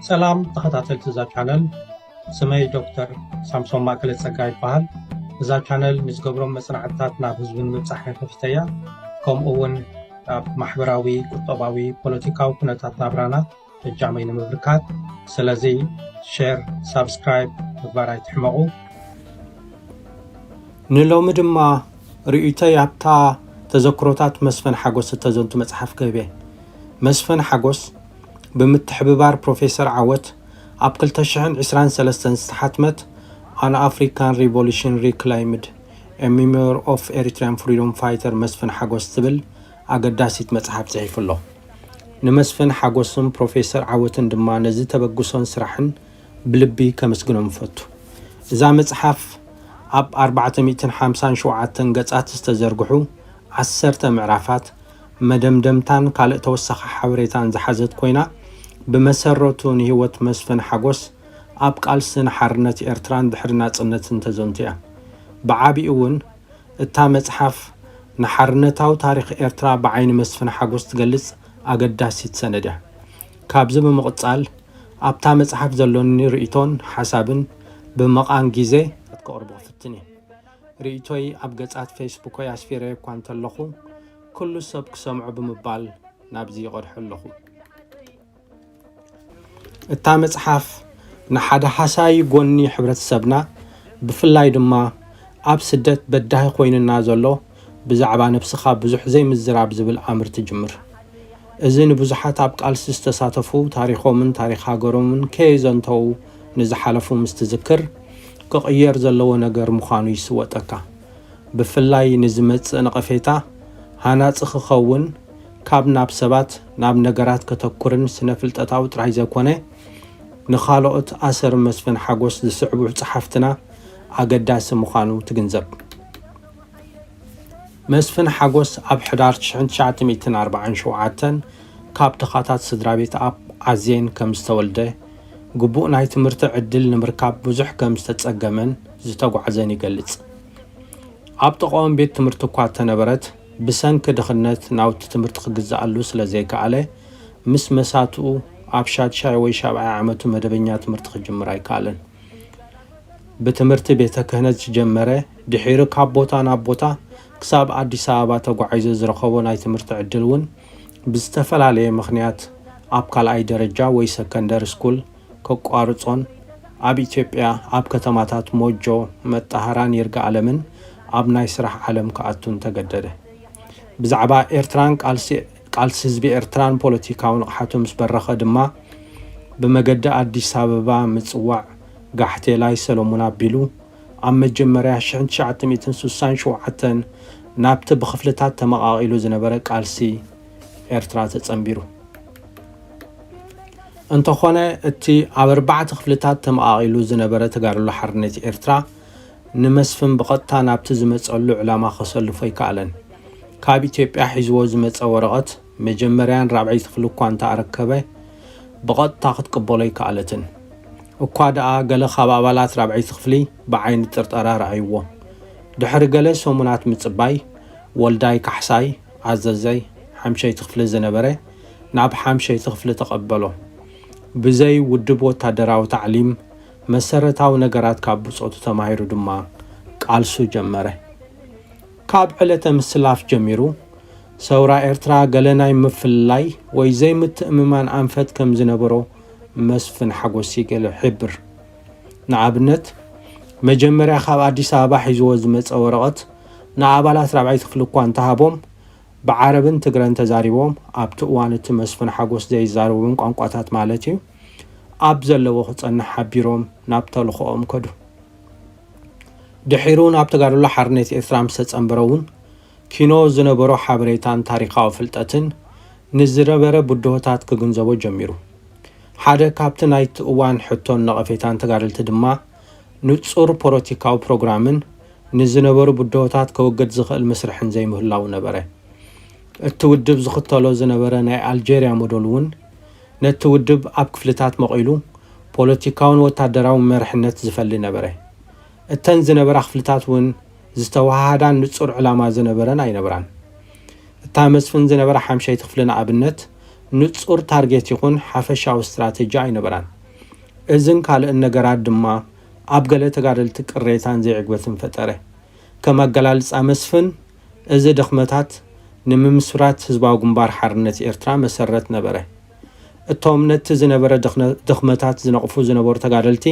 ሰላም ተኸታተልቲ እዛ ቻነል፣ ስመይ ዶክተር ሳምሶን ማእከለ ጸጋ ይበሃል። እዛ ቻነል ንዝገብሮም መጽናዕትታት ናብ ህዝቢ ንምብጻሕ ከፊተያ፣ ከምኡ እውን ኣብ ማሕበራዊ፣ ቁጠባዊ፣ ፖለቲካዊ ኩነታት ናብራና እጃመይ ንምብርካት። ስለዚ ሼር፣ ሳብስክራይብ ምግባር ኣይትሕመቑ። ንሎሚ ድማ ርእይቶይ ኣብታ ተዘክሮታት መስፍን ሓጎስ እተዘንቱ መጽሓፍ ክህብ እየ። መስፍን ሓጎስ ብምትሕብባር ፕሮፌሰር ዓወት ኣብ ክልተ ሽሕን ዕስራን ሰለስተን ዝተሓትመት An African Revolution Reclaimed, A Memoir of Eritrean Freedom Fighter መስፍን ሓጎስ ትብል ኣገዳሲት መጽሓፍ ጽሒፉ ኣሎ። ንመስፍን ሓጎስን ፕሮፌሰር ዓወትን ድማ ነዚ ተበግሶን ስራሕን ብልቢ ከመስግኖም እፈቱ። እዛ መጽሓፍ ኣብ ኣርባዕተ ሚእትን ሓምሳን ሸውዓተን ገጻት ዝተዘርግሑ ዓሰርተ ምዕራፋት፣ መደምደምታን ካልእ ተወሳኺ ሓበሬታን ዝሓዘት ኮይና፣ ብመሰረቱ ንህይወት መስፍን ሓጎስ ኣብ ቃልስን ሓርነት ኤርትራን ድሕሪ ናጽነትን ተዘንቱ እያ። ብዓቢኡ እውን እታ መጽሓፍ ንሓርነታዊ ታሪኽ ኤርትራ ብዓይኒ መስፍን ሓጎስ ትገልጽ ኣገዳሲት ሰነድ እያ። ካብዚ ብምቕጻል ኣብታ መጽሓፍ ዘሎኒ ርእይቶን ሓሳብን ብመቓን ግዜ ከቕርቦ ክፍትን እየ። ርእይቶይ ኣብ ገጻት ፌስቡኮይ ኣስፊረዮ እኳ እንተለኹ፣ ኩሉ ሰብ ክሰምዖ ብምባል ናብዚ ይቐድሖ ኣለኹ። እታ መጽሓፍ ንሓደ ሃሳዪ ጎኒ ሕብረተሰብና፣ ብፍላይ ድማ ኣብ ስደት በዳሂ ኮይኑና ዘሎ ብዛዕባ ነብስኻ ብዙሕ ዘይምዝራብ ዝብል ኣምር ትጅምር። እዚ ንብዙሓት ኣብ ቃልሲ ዝተሳተፉ ታሪኾምን ታሪኽ ሃገሮምን ከየዘንተዉ ንዝሓለፉ ምስ ትዝክር፣ ክቕየር ዘለዎ ነገር ምዃኑ ይስወጠካ። ብፍላይ ንዝመጽእ ነቐፌታ ሃናጺ ክኸውን፣ ካብ ናብ ሰባት ናብ ነገራት ከተኩርን ስነ ፍልጠታዊ ጥራይ ዘይኮነ፣ ንኻልኦት ኣሰር መስፍን ሓጎስ ዝስዕቡ ጸሓፍትና ኣገዳሲ ምዃኑ ትግንዘብ። መስፍን ሓጎስ ኣብ ሕዳር ሽሕን ትሽዓተ ሚእትን ኣርባዓን ሸውዓተን ካብ ድኻታት ስድራ ቤት ኣብ ዓዜን ከም ዝተወልደ፣ ግቡእ ናይ ትምህርቲ ዕድል ንምርካብ ብዙሕ ከም ዝተጸገመን ዝተጓዕዘን ይገልጽ። ኣብ ጥቓኦም ቤት ትምህርቲ እኳ እተነበረት፣ ብሰንኪ ድኽነት ናውቲ ትምህርቲ ክግዝኣሉ ስለ ዘይከኣለ፣ ምስ መሳትኡ ኣብ ሻድሻይ ወይ ሻብዓይ ዓመቱ መደበኛ ትምህርቲ ክጅምር ኣይከኣለን። ብትምህርቲ ቤተ ክህነት ዝጀመረ፣ ድሒሩ ካብ ቦታ ናብ ቦታ ክሳብ ኣዲስ ኣበባ ተጓዒዙ ዝረኸቦ ናይ ትምህርቲ ዕድል እውን ብዝተፈላለየ ምኽንያት ኣብ ካልኣይ ደረጃ ወይ ሰከንደሪ ስኩል ከቋርጾን ኣብ ኢትዮጵያ ኣብ ከተማታት ሞጆ፣ መጣሃራን ይርጋኣለምን ኣብ ናይ ስራሕ ዓለም ክኣቱን ተገደደ። ብዛዕባ ኤርትራን ቃልሲ፣ ቃልሲ ህዝቢ ኤርትራን ፖለቲካዊ ንቕሓቱ ምስ በረኸ ድማ፣ ብመገዲ ኣዲስ ኣበባ ምጽዋዕ ጋሕቴላይ ሰሎሙን ኣቢሉ፣ ኣብ መጀመርያ ሽሕን ትሽዓተ ሚእትን ስሳን ሸውዓተን ናብቲ ብኽፍልታት ተመቓቒሉ ዝነበረ ቃልሲ ኤርትራ ተጸንቢሩ። እንተኾነ፣ እቲ ኣብ ኣርባዕተ ክፍልታት ተመቓቒሉ ዝነበረ ተጋድሎ ሓርነት ኤርትራ ንመስፍን ብቐጥታ ናብቲ ዝመጸሉ ዕላማ ከሰልፎ ኣይከኣለን። ካብ ኢትዮጵያ ሒዝዎ ዝመጸ ወረቐት መጀመርያን ራብዐይቲ ክፍሊ እኳ እንተኣረከበ፣ ብቐጥታ ክትቅበሎ ኣይከኣለትን። እኳ ደኣ ገለ ካብ ኣባላት ራብዐይቲ ክፍሊ ብዓይኒ ጥርጠራ ረኣይዎ። ድሕሪ ገለ ሰሙናት ምጽባይ፣ ወልዳይ ካሕሳይ፣ ኣዘዘይ ሓምሸይቲ ክፍሊ ዝነበረ፣ ናብ ሓምሸይቲ ክፍሊ ተቐበሎ። ብዘይ ውድብ ወታደራዊ ታዕሊም፣ መሰረታዊ ነገራት ካብ ብጾቱ ተማሂሩ ድማ ቃልሱ ጀመረ። ካብ ዕለተ ምስላፍ ጀሚሩ፣ ሰውራ ኤርትራ ገለ ናይ ምፍልላይ ወይ ዘይምትእምማን ኣንፈት ከም ዝነበሮ መስፍን ሓጎስ ይገል-፣ ይሕብር። ንኣብነት፣ መጀመርያ ካብ ኣዲስ ኣበባ ሒዝዎ ዝመጸ ወረቐት ንኣባላት ራብዓይቲ ክፍሊ እኳ እንተሃቦም፣ ብዓረብን ትግረን ተዛሪቦም፣ ኣብቲ እዋን እቲ መስፍን ሓጎስ ዘይዛረቦም ቋንቋታት ማለት እዩ፣ ኣብ ዘለዎ ክጸንሕ ሓቢሮም ናብ ተልእኾኦም ከዱ። ድሒሩ ናብ ተጋድሎ ሓርነት ኤርትራ ምስ ተጸንበረ እውን፣ ኪኖ ዝነበሮ ሓበሬታን ታሪኻዊ ፍልጠትን ንዝነበረ ብድሆታት ክግንዘቦ ጀሚሩ። ሓደ ካብቲ ናይቲ እዋን ሕቶን ነቐፌታን ተጋደልቲ ድማ፣ ንጹር ፖለቲካዊ ፕሮግራምን ንዝነበሩ ብድሆታት ከወግድ ዝኽእል መስርሕን ዘይምህላዉ ነበረ። እቲ ውድብ ዝኽተሎ ዝነበረ ናይ ኣልጀርያ ሞደል እውን፣ ነቲ ውድብ ኣብ ክፍልታት መቒሉ፣ ፖለቲካውን ወታደራውን መሪሕነት ዝፈሊ ነበረ። እተን ዝነበራ ክፍልታት እውን ዝተወሃሃዳን ንጹር ዕላማ ዝነበረን ኣይነበራን። እታ መስፍን ዝነበራ ሓምሸይቲ ክፍሊ ንኣብነት፣ ንጹር ታርጌት ይኹን ሓፈሻዊ ስትራተጂ ኣይነበራን። እዝን ካልእን ነገራት ድማ ኣብ ገለ ተጋደልቲ ቅሬታን ዘይዕግበትን ፈጠረ። ከም ኣገላልጻ መስፍን፣ እዚ ድኽመታት ንምምስራት ህዝባዊ ግንባር ሓርነት ኤርትራ መሰረት ነበረ። እቶም ነቲ ዝነበረ ድኽነ-፣ ድኽመታት ዝነቕፉ ዝነበሩ ተጋደልቲ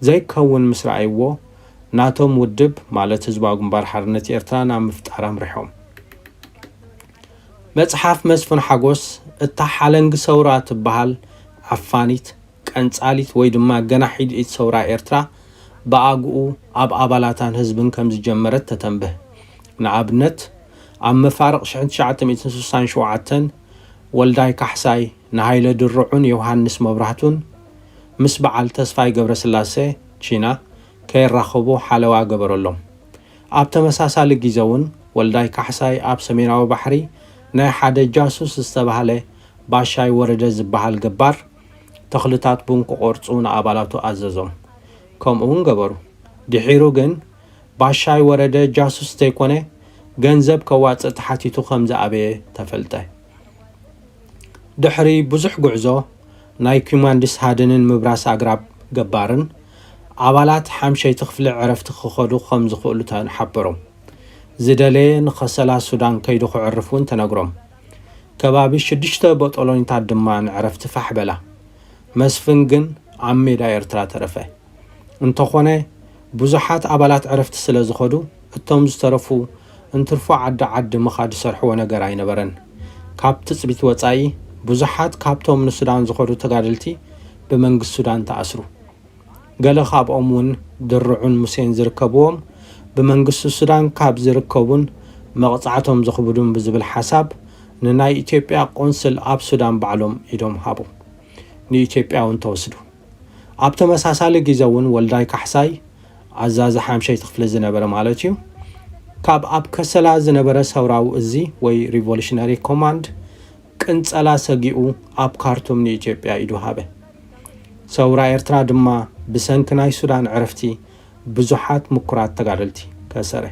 ዘይከውን ምስ ረኣይዎ፣ ናቶም ውድብ ማለት ህዝባዊ ግንባር ሓርነት ኤርትራ ናብ ምፍጣር ኣምሪሖም። መጽሓፍ መስፍን ሓጎስ እታ ሓለንጊ ሰውራ ትበሃል ዓፋኒት፣ ቀንጻሊት ወይ ድማ ገናሒት ሰውራ ኤርትራ ብኣግኡ ኣብ ኣባላታን ህዝብን ከም ዝጀመረት ተተንብህ። ንኣብነት፣ ኣብ መፋርቕ ሽሕን ትሽዓተ ሚእትን ስሳን ሸውዓተን ወልዳይ ካሕሳይ ንሃይለ ድርዑን ዮሃንስ መብራህቱን ምስ በዓል ተስፋይ ገብረስላሴ፣ ቺና፣ ከይራኸቡ ሓለዋ ገበረሎም። ኣብ ተመሳሳሊ ግዜ እውን ወልዳይ ካሕሳይ ኣብ ሰሜናዊ ባሕሪ ናይ ሓደ ጃሱስ ዝተባህለ ባሻይ ወረደ ዝበሃል ገባር ተኽልታት ቡን ክቖርጹ ንኣባላቱ ኣዘዞም። ከምኡ እውን ገበሩ። ድሒሩ ግን ባሻይ ወረደ ጃሱስ ዘይኮነ፣ ገንዘብ ከዋጽእ ተሓቲቱ ከም ዝኣበየ ተፈልጠ። ድሕሪ ብዙሕ ጉዕዞ ናይ ኩማንድስ ሃደንን ምብራስ ኣግራብ ገባርን፣ ኣባላት ሓምሸይቲ ክፍሊ ዕረፍቲ ክኸዱ ከም ዝኽእሉ ተሓበሮም። ዝደለየ ንኸሰላ ሱዳን ከይዱ ክዕርፍ እውን ተነግሮም። ከባቢ ሽዱሽተ ቦጦሎኒታት ድማ ንዕረፍቲ ፋሕ በላ። መስፍን ግን ኣብ ሜዳ ኤርትራ ተረፈ። እንተኾነ፣ ብዙሓት ኣባላት ዕረፍቲ ስለ ዝኸዱ፣ እቶም ዝተረፉ እንትርፎ ዓዲ ዓዲ ምኻድ ዝሰርሕዎ ነገር ኣይነበረን። ካብ ትጽቢት ወጻኢ፣ ብዙሓት ካብቶም ንሱዳን ዝኸዱ ተጋደልቲ ብመንግስቲ ሱዳን ተኣስሩ። ገለ ካብኦም እውን ድርዑን ሙሴን ዝርከብዎም፣ ብመንግስቲ ሱዳን ካብ ዝርከቡን መቕጻዕቶም ዘኽብዱን ብዝብል ሓሳብ ንናይ ኢትዮጵያ ቆንስል ኣብ ሱዳን ባዕሎም ኢዶም ሃቡ። ንኢትዮጵያ እውን ተወስዱ። ኣብ ተመሳሳሊ ግዜ እውን ወልዳይ ካሕሳይ፣ ኣዛዚ ሓምሸይቲ ክፍሊ ዝነበረ ማለት እዩ፣ ካብ ኣብ ከሰላ ዝነበረ ሰውራዊ እዚ ወይ ሪቮሉሽነሪ ኮማንድ ቅንጸላ ሰጊኡ ኣብ ካርቱም ንኢትዮጵያ ኢዱ ሃበ። ሰውራ ኤርትራ ድማ ብሰንኪ ናይ ሱዳን ዕረፍቲ ብዙሓት ምኩራት ተጋደልቲ ከሰረ።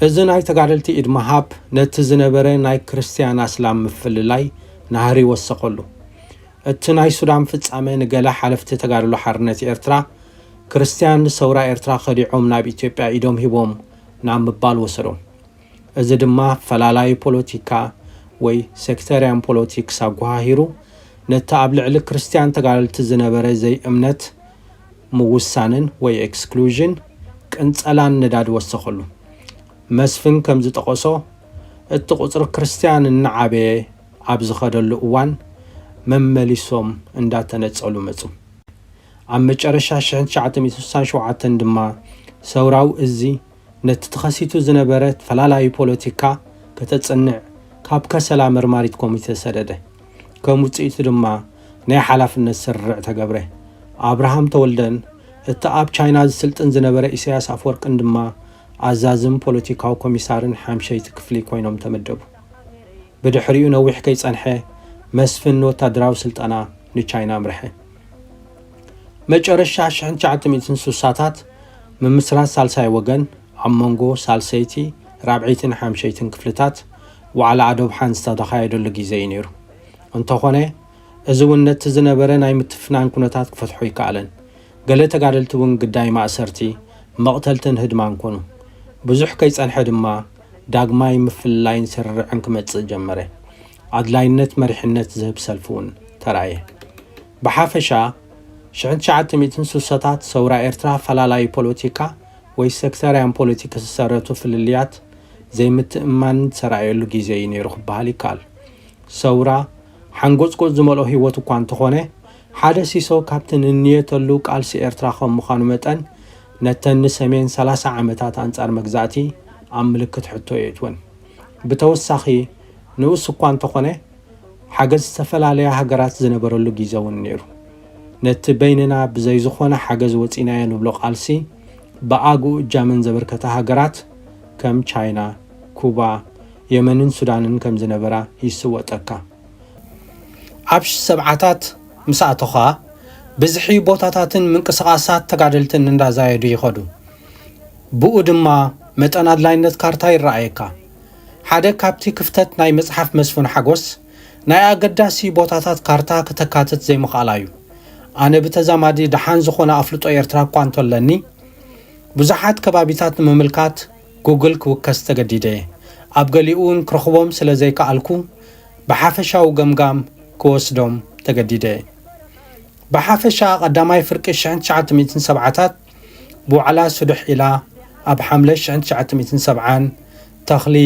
እዚ ናይ ተጋደልቲ ኢድ ምሃብ ነቲ ዝነበረ ናይ ክርስትያን ኣስላም ምፍልላይ ናህሪ ወሰኸሉ። እቲ ናይ ሱዳን ፍጻመ ንገለ ሓለፍቲ ተጋድሎ ሓርነት ኤርትራ፣ ክርስትያን ንሰውራ ኤርትራ ከዲዖም ናብ ኢትዮጵያ ኢዶም ሂቦም ናብ ምባል ወሰዶም። እዚ ድማ ፈላላዪ ፖለቲካ ወይ ሴክተርያን ፖለቲክስ ኣጓሃሂሩ፣ ነቲ ኣብ ልዕሊ ክርስትያን ተጋደልቲ ዝነበረ ዘይእምነት ምውሳንን ወይ ኤክስክሉዥን ቅንጸላን ነዳዲ ወሰኸሉ። መስፍን ከም ዝጠቐሶ፣ እቲ ቁጽሪ ክርስትያን እናዓበየ ኣብ ዝኸደሉ እዋን፣ መመሊሶም እንዳተነጸሉ መጹ። ኣብ መጨረሻ ሽሕን ትሽዓተ ሚእትን ስሳን ሸውዓተን ድማ፣ ሰውራዊ እዚ ነቲ ተኸሲቱ ዝነበረ ፈላላዪ ፖለቲካ ከተጽንዕ ካብ ከሰላ መርማሪት ኮሚተ ሰደደ። ከም ውጽኢቱ ድማ ናይ ሓላፍነት ስርርዕ ተገብረ። ኣብርሃም ተወልደን እቲ ኣብ ቻይና ዝስልጥን ዝነበረ ኢሳያስ ኣፈወርቅን ድማ ኣዛዝን ፖለቲካዊ ኮሚሳርን ሓምሸይቲ ክፍሊ ኮይኖም ተመደቡ። ብድሕሪኡ ነዊሕ ከይጸንሐ መስፍን ንወታደራዊ ስልጠና ንቻይና ኣምርሐ። መጨረሻ ሽሕን ትሽዓተ ሚእትን ስሳታት ምምስራት ሳልሳይ ወገን ኣብ መንጎ ሳልሰይቲ፣ ራብዐይትን ሓምሸይትን ክፍልታት ዋዕላ ኣዶብሓን ዝተኻየደሉ ግዜ እዩ ነይሩ። እንተኾነ፣ እዚ እውን ነቲ ዝነበረ ናይ ምትፍናን ኩነታት ክፈትሖ ኣይከኣለን። ገለ ተጋደልቲ እውን ግዳይ ማእሰርቲ፣ መቕተልትን ህድማን ኮኑ። ብዙሕ ከይጸንሐ ድማ ዳግማይ ምፍልላይን ስርርዕን ክመጽእ ጀመረ። ኣድላይነት መሪሕነት ዝህብ ሰልፊ እውን ተራእየ። ብሓፈሻ፣ ሽሕን ትሽዓተ ሚእትን ስሳታት ሰውራ ኤርትራ ፈላላዪ ፖለቲካ ወይ ሴክተርያን ፖለቲካ ዝሰረቱ ፍልልያት ዘይምትእምማን ዝተራእየሉ ግዜ እዩ ነይሩ ክበሃል ይከኣል። ሰውራ ሓንጎጽጎጽ ዝመልኦ ህይወት እኳ እንተኾነ፣ ሓደ ሲሶ ካብቲ ንንየተሉ ቃልሲ ኤርትራ ከም ምዃኑ መጠን፣ ነተን ንሰሜን ሰላሳ ዓመታት ኣንጻር መግዛእቲ ኣብ ምልክት ሕቶ የእትወን። ብተወሳኺ፣ ንኡስ እኳ እንተኾነ፣ ሓገዝ ዝተፈላለያ ሃገራት ዝነበረሉ ግዜ እውን ነይሩ። ነቲ በይንና ብዘይ ዝኾነ ሓገዝ ወጺናዮ ንብሎ ቃልሲ፣ ብኣግኡ እጃመን ዘበርከታ ሃገራት ከም ቻይና፣ ኩባ፣ የመንን ሱዳንን ከም ዝነበራ ይስወጠካ። ኣብ ሰብዓታት ምስ ኣተኻ፣ ብዝሒ ቦታታትን ምንቅስቓሳት ተጋደልትን እንዳዛየዱ ይኸዱ። ብኡ ድማ መጠን ኣድላይነት ካርታ ይረኣየካ። ሓደ ካብቲ ክፍተት ናይ መጽሓፍ መስፍን ሓጎስ፣ ናይ ኣገዳሲ ቦታታት ካርታ ክተካትት ዘይምኽኣላ እዩ። ኣነ ብተዛማዲ ደሓን ዝኾነ ኣፍልጦ ኤርትራ እኳ እንተለኒ፣ ብዙሓት ከባቢታት ንምምልካት ጉግል ክውከስ ተገዲደ። ኣብ ገሊኡ እውን ክረኽቦም ስለ ዘይከኣልኩ፣ ብሓፈሻዊ ገምጋም ክወስዶም ተገዲደ። ብሓፈሻ ቀዳማይ ፍርቂ ሽሕን ትሽዓተ ሚእትን ሰብዓታት ብዋዕላ ሱድሕ ኢላ፣ ኣብ ሓምለ ሽሕን ትሽዓተ ሚእትን ሰብዓን፣ ተኽሊ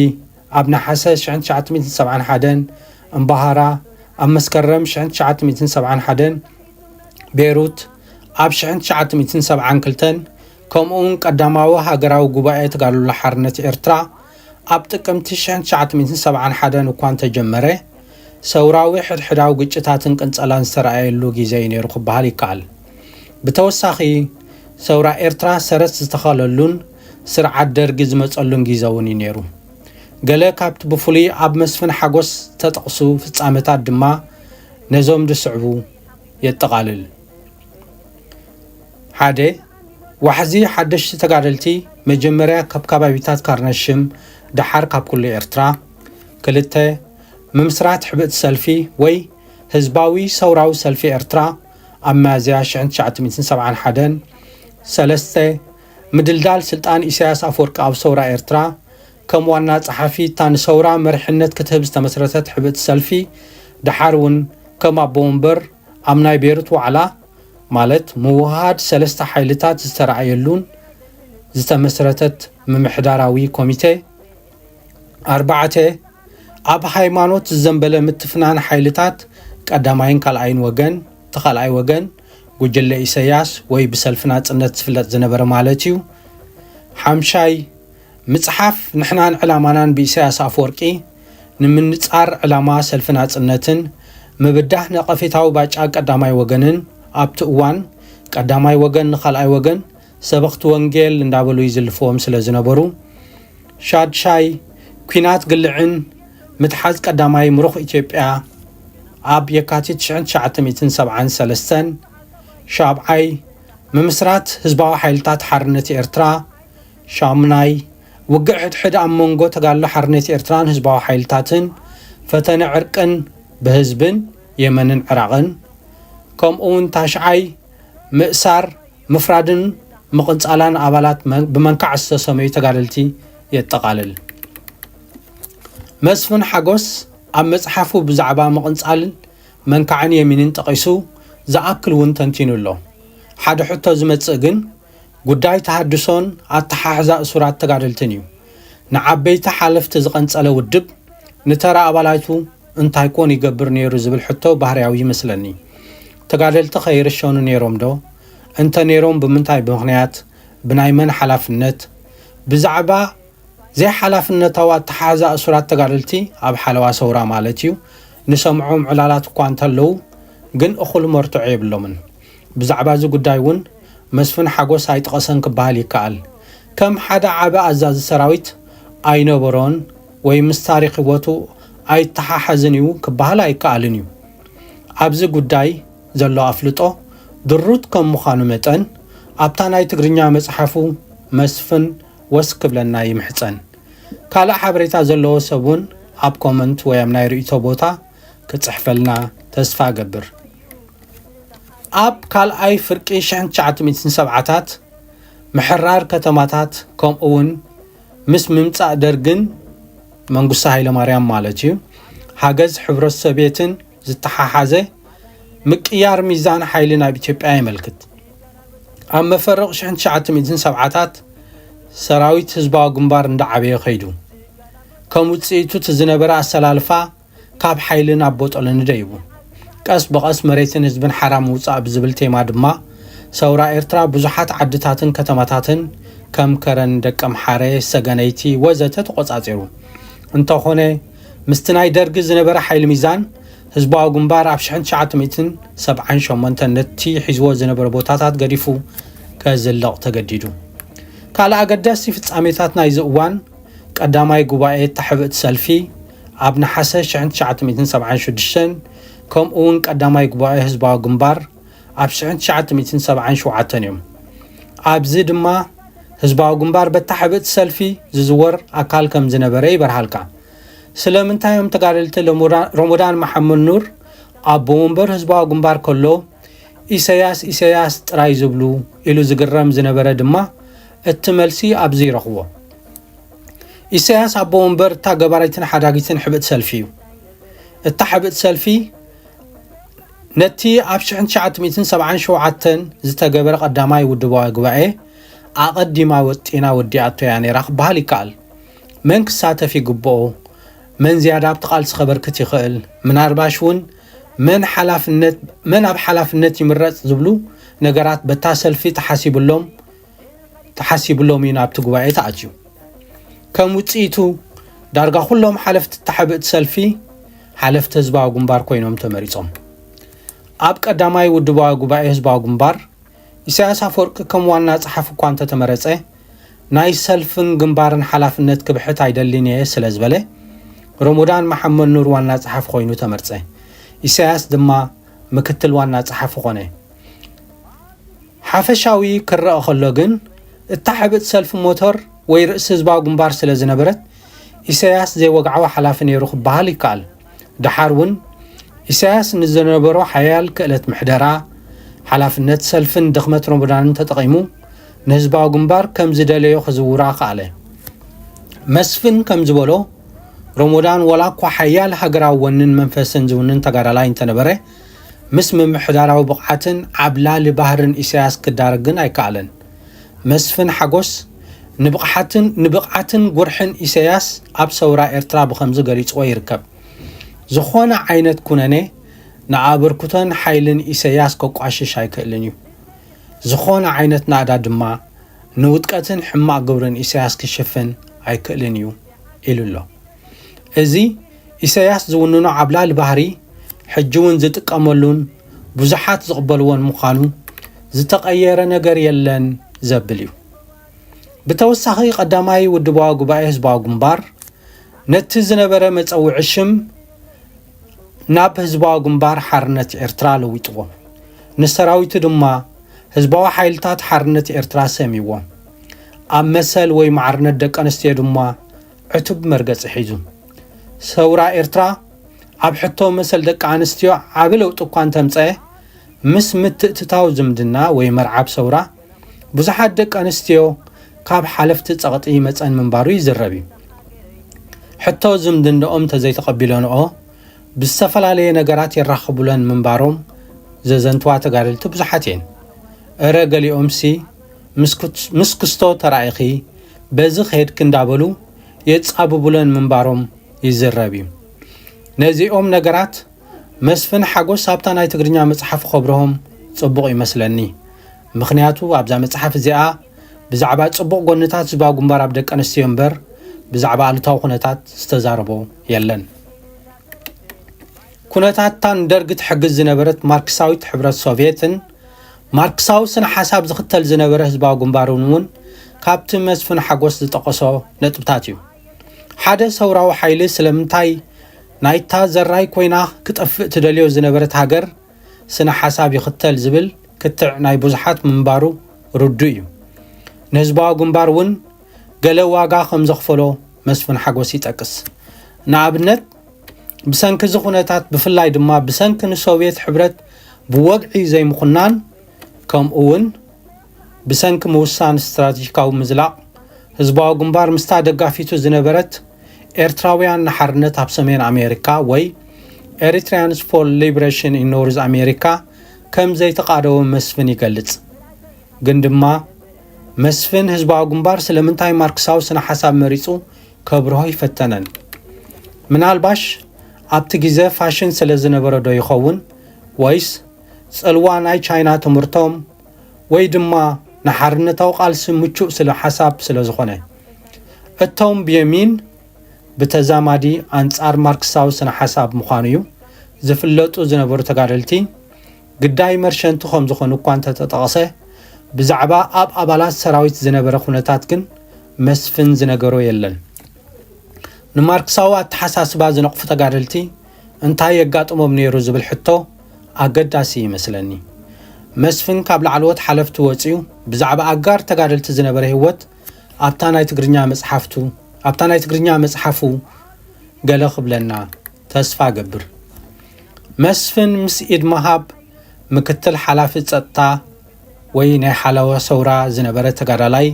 ኣብ ነሓሰ ሽሕን ትሽዓተ ሚእትን ሰብዓን ሓደን፣ እምባሃራ ኣብ መስከረም ሽሕን ትሽዓተ ሚእትን ሰብዓን ሓደን፣ ቤሩት ኣብ ሽሕን ትሽዓተ ሚእትን ሰብዓን ክልተን፣ ከምኡውን ቀዳማዊ ሃገራዊ ጉባኤ ተጋድሎ ሓርነት ኤርትራ ኣብ ጥቅምቲ ሽሕን ትሽዓተ ሚእትን ሰብዓን ሓደን እኳ እንተጀመረ፣ ሰውራዊ ሕድሕዳዊ ግጭታትን ቅንጸላን ዝተረኣየሉ ግዜ እዩ ነይሩ ክበሃል ይከኣል። ብተወሳኺ፣ ሰውራ ኤርትራ ሰረት ዝተኸለሉን ስርዓት ደርጊ ዝመጸሉን ግዜ እውን እዩ ነይሩ። ገለ ካብቲ ብፍሉይ ኣብ መስፍን ሓጎስ ዝተጠቕሱ ፍጻመታት ድማ ነዞም ዝስዕቡ የጠቓልል። ሓደ፣ ዋሕዚ ሓደሽቲ ተጋደልቲ መጀመርያ ካብ ከባቢታት ካርነሽም፣ ደሓር ካብ ኩሉ ኤርትራ። ክልተ፣ ምምስራት ሕብእቲ ሰልፊ ወይ ህዝባዊ ሰውራዊ ሰልፊ ኤርትራ ኣብ ሚያዝያ ሽሕን ትሽዓተ ሚእትን ሰብዓን ሓደን። ሰለስተ፣ ምድልዳል ስልጣን ኢሳያስ ኣፈወርቂ ኣብ ሰውራ ኤርትራ፣ ከም ዋና ጸሓፊ እታ ንሰውራ መሪሕነት ክትህብ ዝተመስረተት ሕብእቲ ሰልፊ፣ ደሓር እውን ከም ኣቦ ወንበር ኣብ ናይ ቤሩት ዋዕላ፣ ማለት ምውህሃድ ሰለስተ ሓይልታት ዝተረኣየሉን ዝተመስረተት ምምሕዳራዊ ኮሚቴ። ኣርባዕተ፣ ኣብ ሃይማኖት ዝዘንበለ ምትፍናን ሓይልታት ቀዳማይን ካልኣይን ወገን፣ እቲ ካልኣይ ወገን ጉጅለ ኢሳያስ ወይ ብሰልፊ ናጽነት ዝፍለጥ ዝነበረ ማለት እዩ። ሓምሻይ፣ ምጽሓፍ ንሕናን ዕላማናን ብኢሳያስ ኣፈወርቂ ንምንጻር ዕላማ ሰልፊ ናጽነትን ምብዳህ ነቐፌታዊ ባጫ ቀዳማይ ወገንን ኣብቲ እዋን ቀዳማይ ወገን ንኻልኣይ ወገን ሰበኽቲ ወንጌል እንዳበሉ ይዝልፍዎም ስለ ዝነበሩ፣ ሻድሻይ፣ ኲናት ግልዕን ምትሓዝ ቀዳማይ ምሩኽ ኢትዮጵያ ኣብ የካቲት ሽሕን ትሽዓተ ሚእትን ሰብዓን ሰለስተን፣ ሻብዓይ፣ ምምስራት ህዝባዊ ሓይልታት ሓርነት ኤርትራ፣ ሻሙናይ፣ ውግእ ሕድሕድ ኣብ መንጎ ተጋድሎ ሓርነት ኤርትራን ህዝባዊ ሓይልታትን፣ ፈተነ ዕርቅን ብህዝብን የመንን ዕራቕን፣ ከምኡውን ታሽዓይ፣ ምእሳር፣ ምፍራድን ምቕንጻላን ኣባላት መ-፣ ብመንካዕ ዝተሰመዩ ተጋደልቲ የጠቓልል። መስፍን ሓጎስ ኣብ መጽሓፉ ብዛዕባ ምቕንጻል መንካዕን የሚንን ጠቒሱ ዝኣክል እውን ተንቲኑ ኣሎ። ሓደ ሕቶ ዝመጽእ ግን ጉዳይ ተሃድሶን ኣተሓሕዛ እሱራት ተጋደልትን እዩ። ንዓበይቲ ሓለፍቲ ዝቐንጸለ ውድብ ንተራ ኣባላቱ እንታይ ኮን ይገብር ነይሩ ዝብል ሕቶ ባህርያዊ ይመስለኒ። ተጋደልቲ ከይርሸኑ ነይሮም ዶ? እንተ ነይሮም ብምንታይ ምኽንያት? ብናይ መን ሓላፍነት? ብዛዕባ ዘይሓላፍነታዊ ኣተሓሕዛ እሱራት ተጋደልቲ ኣብ ሓለዋ ሰውራ ማለት እዩ፣ ንሰምዖም ዕላላት እኳ እንተለዉ፣ ግን እኹል መርትዖ የብሎምን። ብዛዕባ እዚ ጉዳይ እውን መስፍን ሓጎስ ኣይጠቐሰን ክበሃል ይከኣል። ከም ሓደ ዓቢ ኣዛዚ ሰራዊት ኣይነበሮን ወይ ምስ ታሪኽ ህይወቱ ኣይተሓሓዝን እዩ ክበሃል ኣይከኣልን እዩ። ኣብዚ ጉዳይ ዘሎ ኣፍልጦ ድሩት ከም ምዃኑ መጠን፣ ኣብታ ናይ ትግርኛ መጽሓፉ መስፍን ወስ ክብለና ይምሕጸን። ካልእ ሓበሬታ ዘለዎ ሰብ እውን ኣብ ኮመንት ወይ ኣብ ናይ ርእይቶ ቦታ ክጽሕፈልና ተስፋ እገብር። ኣብ ካልኣይ ፍርቂ ሽሕን ትሽዓተ ሚእትን ሰብዓታት ምሕራር ከተማታት፣ ከምኡ እውን ምስ ምምጻእ ደርግን መንግስቱ ሃይለማርያም ማለት እዩ፣ ሓገዝ ሕብረት ሶቪየትን ዝተሓሓዘ ምቅያር ሚዛን ሓይሊ ናብ ኢትዮጵያ የመልክት። ኣብ መፈረቕ ሽሕን ትሽዓተ ሚእትን ሰብዓታት ሰራዊት ህዝባዊ ግንባር እንዳዓበየ ከይዱ። ከም ውጽኢቱ እቲ ዝነበረ ኣሰላልፋ ካብ ሓይሊ ናብ ቦጦሎኒ ደይቡ። ቀስ ብቐስ መሬትን ህዝብን ሓራ ምውጻእ ብዝብል ቴማ ድማ ሰውራ ኤርትራ ብዙሓት ዓድታትን ከተማታትን ከም ከረን፣ ደቀምሓረ፣ ሰገነይቲ ወዘተ ተቖጻጺሩ። እንተኾነ ምስቲ ናይ ደርጊ ዝነበረ ሓይሊ ሚዛን ህዝባዊ ግንባር ኣብ ሽሕን ትሽዓተ ሚእትን ሰብዓን ሸሞንተን ነቲ ሒዝዎ ዝነበረ ቦታታት ገዲፉ ከዝልቕ ተገዲዱ። ካልእ ኣገዳሲ ፍጻሜታት ናይዚ እዋን ቀዳማይ ጉባኤ እታ ሕብእቲ ሰልፊ ኣብ ነሓሰ ሽሕን ትሽዓተ ሚእትን ሰብዓን ሽዱሽተን፣ ከምኡ እውን ቀዳማይ ጉባኤ ህዝባዊ ግንባር ኣብ ሽሕን ትሽዓተ ሚእትን ሰብዓን ሸውዓተን እዮም። ኣብዚ ድማ ህዝባዊ ግንባር በታ ሕብእቲ ሰልፊ ዝዝወር ኣካል ከም ዝነበረ ይበርሃልካ። ስለምንታይ እዮም ተጋደልቲ ለሙራ-፣ ረሞዳን መሓመድ ኑር ኣቦ ወንበር ህዝባዊ ግንባር ከሎ ኢሰያስ ኢሰያስ ጥራይ ዝብሉ ኢሉ ዝግረም ዝነበረ ድማ እቲ መልሲ ኣብዚ ይረኽቦ። ኢሰያስ ኣቦ ወንበር እታ ገባሪትን ሓዳጊትን ሕብእቲ ሰልፊ እዩ። እታ ሕብእቲ ሰልፊ ነቲ ኣብ ሽሕን ትሽዓተ ሚእትን ሰብዓን ሸውዓተን ዝተገበረ ቀዳማይ ውድባዊ ጉባኤ ኣቐዲማ ወጢና ወዲኣቶ እያ ነይራ ክበሃል ይከኣል። መን ክሳተፍ ይግብኦ? መን ዝያዳ ኣብቲ ቃልሲ ከበርክት ይኽእል? ምናልባሽ እውን መን ሓላፍነት፣ መን ኣብ ሓላፍነት ይምረጽ ዝብሉ ነገራት በታ ሰልፊ ተሓሲብሎም፣ ተሓሲብሎም እዩ ናብቲ ጉባኤ ተኣትዩ። ከም ውጽኢቱ ዳርጋ ኩሎም ሓለፍቲ እታ ሕብእቲ ሰልፊ ሓለፍቲ ህዝባዊ ግንባር ኮይኖም ተመሪጾም። ኣብ ቀዳማይ ውድባዊ ጉባኤ ህዝባዊ ግንባር ኢሳያስ ኣፈወርቂ ከም ዋና ጸሓፊ እኳ እንተተመረጸ፣ ናይ ሰልፍን ግንባርን ሓላፍነት ክብሕት ኣይደልን እየ ስለ ዝበለ፣ ረሞዳን መሓመድ ኑር ዋና ጸሓፊ ኮይኑ ተመርጸ። ኢሳያስ ድማ ምክትል ዋና ጸሓፊ ኾነ። ሓፈሻዊ ክረኣ ከሎ ግን፣ እታ ሕብእቲ ሰልፊ ሞተር ወይ ርእሲ ህዝባዊ ግንባር ስለ ዝነበረት፣ ኢሳያስ ዘይወግዓዊ ሓላፊ ነይሩ ክበሃል ይከኣል። ደሓር እውን፣ ኢሳያስ ንዝነበሮ ሓያል ክእለት ምሕደራ፣ ሓላፍነት ሰልፍን ድኽመት ረሞዳንን ተጠቒሙ፣ ንህዝባዊ ግንባር ከም ዝደለዮ ክዝውራ ከኣለ። መስፍን ከም ዝበሎ፣ ረሞዳን ዋላ እኳ ሓያል ሃገራዊ ወንን መንፈስን ዝውንን ተጋዳላይ እንተነበረ፣ ምስ ምምሕዳራዊ ብቕዓትን ዓብላሊ ባህርን ኢሳያስ ክዳረግ ግን ኣይከኣለን። መስፍን ሓጎስ ንብቕሓትን፣ ንብቕዓትን ጉርሕን ኢሳያስ ኣብ ሰውራ ኤርትራ ብኸምዚ ገሊጽዎ ይርከብ። ዝኾነ ዓይነት ኩነኔ ንኣበርክቶን ሓይልን ኢሳያስ ከቋሽሽ ኣይክእልን እዩ። ዝኾነ ዓይነት ናእዳ ድማ ንውድቀትን ሕማቕ ግብርን ኢሳያስ ክሽፍን ኣይክእልን እዩ ኢሉ ኣሎ። እዚ ኢሳያስ ዝውንኖ ዓብላሊ ባህሪ ሕጂ እውን ዝጥቀመሉን ብዙሓት ዝቕበልዎን ምዃኑ ዝተቐየረ ነገር የለን ዘብል እዩ። ብተወሳኺ ቀዳማይ ውድባዊ ጉባኤ ህዝባዊ ግንባር ነቲ ዝነበረ መጸውዒ ሽም ናብ ህዝባዊ ግንባር ሓርነት ኤርትራ ለዊጥዎ። ንሰራዊቱ ድማ ህዝባዊ ሓይልታት ሓርነት ኤርትራ ሰምይዎ። ኣብ መሰል ወይ ማዕርነት ደቂ ኣንስትዮ ድማ ዕቱብ መርገጺ ሒዙ። ሰውራ ኤርትራ ኣብ ሕቶ መሰል ደቂ ኣንስትዮ ዓቢ ለውጢ እኳ እንተምጸአ፣ ምስ ምትእትታው ዝምድና ወይ መርዓብ ሰውራ ብዙሓት ደቂ ኣንስትዮ ካብ ሓለፍቲ ጸቕጢ ይመጸን ምንባሩ ይዝረብ እዩ። ሕቶ ዝምድንኦም እንተዘይተቐቢለንኦ ብዝተፈላለየ ነገራት የራኽቡለን ምንባሮም ዘዘንትዋ ተጋደልቲ ብዙሓት እየን። እረ ገሊኦምሲ ምስ ክስ-፣ ምስ ክስቶ ተራኢኺ በዚ ከድኪ እንዳበሉ የጻብቡለን ምንባሮም ይዝረብ እዩ። ነዚኦም ነገራት መስፍን ሓጎስ ኣብታ ናይ ትግርኛ መጽሓፉ ከብርሆም ጽቡቕ ይመስለኒ። ምኽንያቱ ኣብዛ መጽሓፍ እዚኣ ብዛዕባ ጽቡቕ ጎንታት ህዝባዊ ግንባር ኣብ ደቂ ኣንስትዮ እምበር ብዛዕባ ኣሉታዊ ኩነታት ዝተዛረቦ የለን። ኩነታታ ንደርጊ ትሕግዝ ዝነበረት ማርክሳዊት ሕብረት ሶቭየትን ማርክሳዊ ስነ ሓሳብ ዝኽተል ዝነበረ ህዝባዊ ግንባርን እውን ካብቲ መስፍን ሓጎስ ዝጠቐሶ ነጥብታት እዩ። ሓደ ሰውራዊ ሓይሊ ስለምንታይ ናይታ ዘራይ ኮይና ክጠፍእ ትደልዮ ዝነበረት ሃገር ስነ ሓሳብ ይኽተል ዝብል ክትዕ ናይ ብዙሓት ምንባሩ ርዱእ እዩ። ንህዝባዊ ግንባር እውን ገለ ዋጋ ከም ዘኽፈሎ መስፍን ሓጎስ ይጠቅስ። ንኣብነት፣ ብሰንኪ እዚ ኩነታት፣ ብፍላይ ድማ ብሰንኪ ንሶቭየት ሕብረት ብወግዒ ዘይምኹናን፣ ከምኡ እውን ብሰንኪ ምውሳን ስትራቴጂካዊ ምዝላቕ፣ ህዝባዊ ግንባር ምስታ ደጋፊቱ ዝነበረት ኤርትራውያን ንሓርነት ኣብ ሰሜን ኣሜሪካ ወይ Eritreans for Liberation in North America ከም ዘይተቓደወ መስፍን ይገልጽ። ግን ድማ መስፍን ህዝባዊ ግንባር ስለምንታይ ማርክሳዊ ስነ ሓሳብ መሪጹ ከብርሆ ኣይፈተነን። ምናልባሽ ኣብቲ ግዜ ፋሽን ስለ ዝነበረ ዶ ይኸውን? ወይስ ጽልዋ ናይ ቻይና ትምህርቶም ወይ ድማ ንሓርነታዊ ቃልሲ ምቹእ ስለ ሓሳብ ስለ ዝኾነ? እቶም ብየሚን ብተዛማዲ ኣንጻር ማርክሳዊ ስነ ሓሳብ ምዃኑ እዩ ዝፍለጡ ዝነበሩ ተጋደልቲ ግዳይ መርሸንቲ ከም ዝኾኑ እኳ እንተተጠቐሰ፣ ብዛዕባ ኣብ ኣባላት ሰራዊት ዝነበረ ኩነታት ግን መስፍን ዝነገሮ የለን። ንማርክሳዊ ኣተሓሳስባ ዝነቕፉ ተጋደልቲ እንታይ የጋጥሞም ነይሩ ዝብል ሕቶ ኣገዳሲ ይመስለኒ። መስፍን ካብ ላዕለዎት ሓለፍቲ ወጺኡ ብዛዕባ ኣጋር ተጋደልቲ ዝነበረ ህይወት ኣብታ ናይ ትግርኛ መጽሓፍቱ፣ ኣብታ ናይ ትግርኛ መጽሓፉ ገለ ክብለና ተስፋ እገብር። መስፍን ምስ ኢድ ምሃብ ምክትል ሓላፊ ጸጥታ ወይ ናይ ሓለዋ ሰውራ ዝነበረ ተጋዳላይ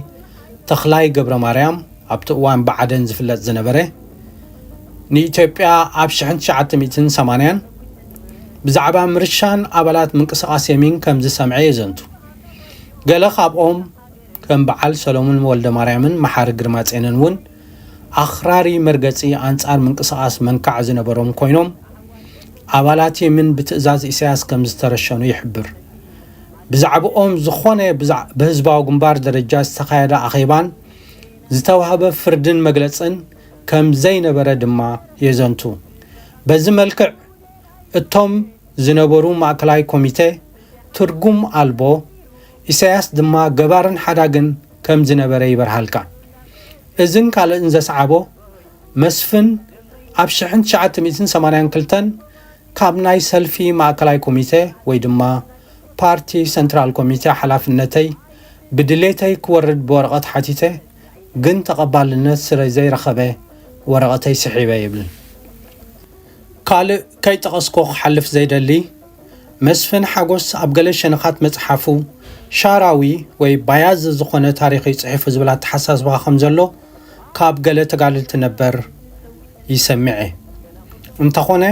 ተኽላይ ገብረ ማርያም፣ ኣብቲ እዋን ብዓደን ዝፍለጥ ዝነበረ፣ ንኢትዮጵያ ኣብ ሽሕን ትሽዓተ ሚእትን ሰማንያን ብዛዕባ ምርሻን ኣባላት ምንቅስቓስ የሚን ከም ዝሰምዐ የዘንቱ። ገለ ካብኦም ከም በዓል ሰሎሙን ወልደ ማርያምን መሓሪ ግርማጼንን እውን ኣኽራሪ መርገጺ ኣንጻር ምንቅስቓስ መንካዕ ዝነበሮም ኮይኖም፣ ኣባላት የሚን ብትእዛዝ ኢሳያስ ከም ዝተረሸኑ ይሕብር። ብዛዕባኦም ዝኾነ ብዛ-፣ ብህዝባዊ ግንባር ደረጃ ዝተኻየደ ኣኼባን ዝተዋህበ ፍርድን መግለጽን ከም ዘይነበረ ድማ የዘንቱ። በዚ መልክዕ እቶም ዝነበሩ ማእከላይ ኮሚቴ ትርጉም ኣልቦ፣ ኢሳያስ ድማ ገባርን ሓዳግን ከም ዝነበረ ይበርሃልካ። እዝን ካልእን ዘስዓቦ መስፍን ኣብ ሽሕን ትሽዓተ ሚእትን ሰማንያን ክልተን ካብ ናይ ሰልፊ ማእከላይ ኮሚቴ ወይ ድማ ፓርቲ ሰንትራል ኮሚቴ ሓላፍነተይ ብድሌተይ ክወርድ ብወረቐት ሓቲተ፣ ግን ተቐባልነት ስለ ዘይረኸበ ወረቐተይ ስሒበ ይብል። ካልእ ከይጠቐስኩ ክሓልፍ ዘይደሊ፣ መስፍን ሓጎስ ኣብ ገለ ሸነኻት መጽሓፉ ሻራዊ ወይ ባያዝ ዝኾነ ታሪኽ እዩ ጽሒፉ ዝብል ኣተሓሳስባ ከም ዘሎ ካብ ገለ ተጋደልቲ ነበር ይሰምዐ። እንተኾነ፣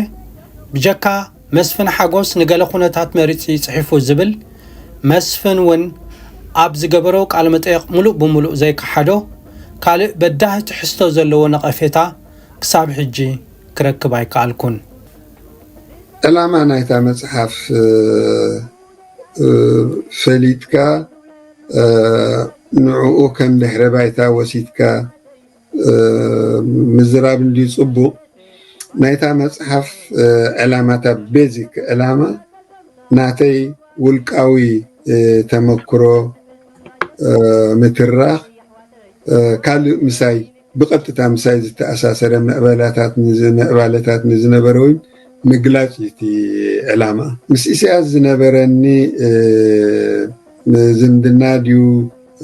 ብጀካ መስፍን ሓጎስ ንገለ ኩነታት መሪጹ እዩ ጽሒፉ ዝብል፣ መስፍን እውን ኣብ ዝገበሮ ቃለ መጠይቕ ምሉእ ብምሉእ ዘይከሓዶ፣ ካልእ በዳሂ ትሕዝቶ ዘለዎ ነቐፌታ ክሳብ ሕጂ ክረክብ ኣይከኣልኩን። ዕላማ ናይታ መጽሓፍ፣ እ፣ እ፣ ፈሊጥካ፣ እ፣ ንዕኡ ከም ድሕረ ባይታ ወሲድካ፣ እ፣ ምዝራብ እንድዩ ጽቡቕ። ናይታ መጽሓፍ፣ እ፣ ዕላማ፣ እታ ቤዚክ ዕላማ ናተይ ውልቃዊ፣ እ፣ ተመክሮ፣ እ፣ ምትራኽ፣ እ፣ ካልእ ምሳይ ብቐጥታ ምሳይ ዝተኣሳሰረ ምዕባላታት ንዝ-፣ ምዕባለታት ንዝነበረ እውን ምግላጽ እዩ እቲ ዕላማ። ምስ ኢሳያስ ዝነበረኒ፣ እ፣ ዝምድና ድዩ፣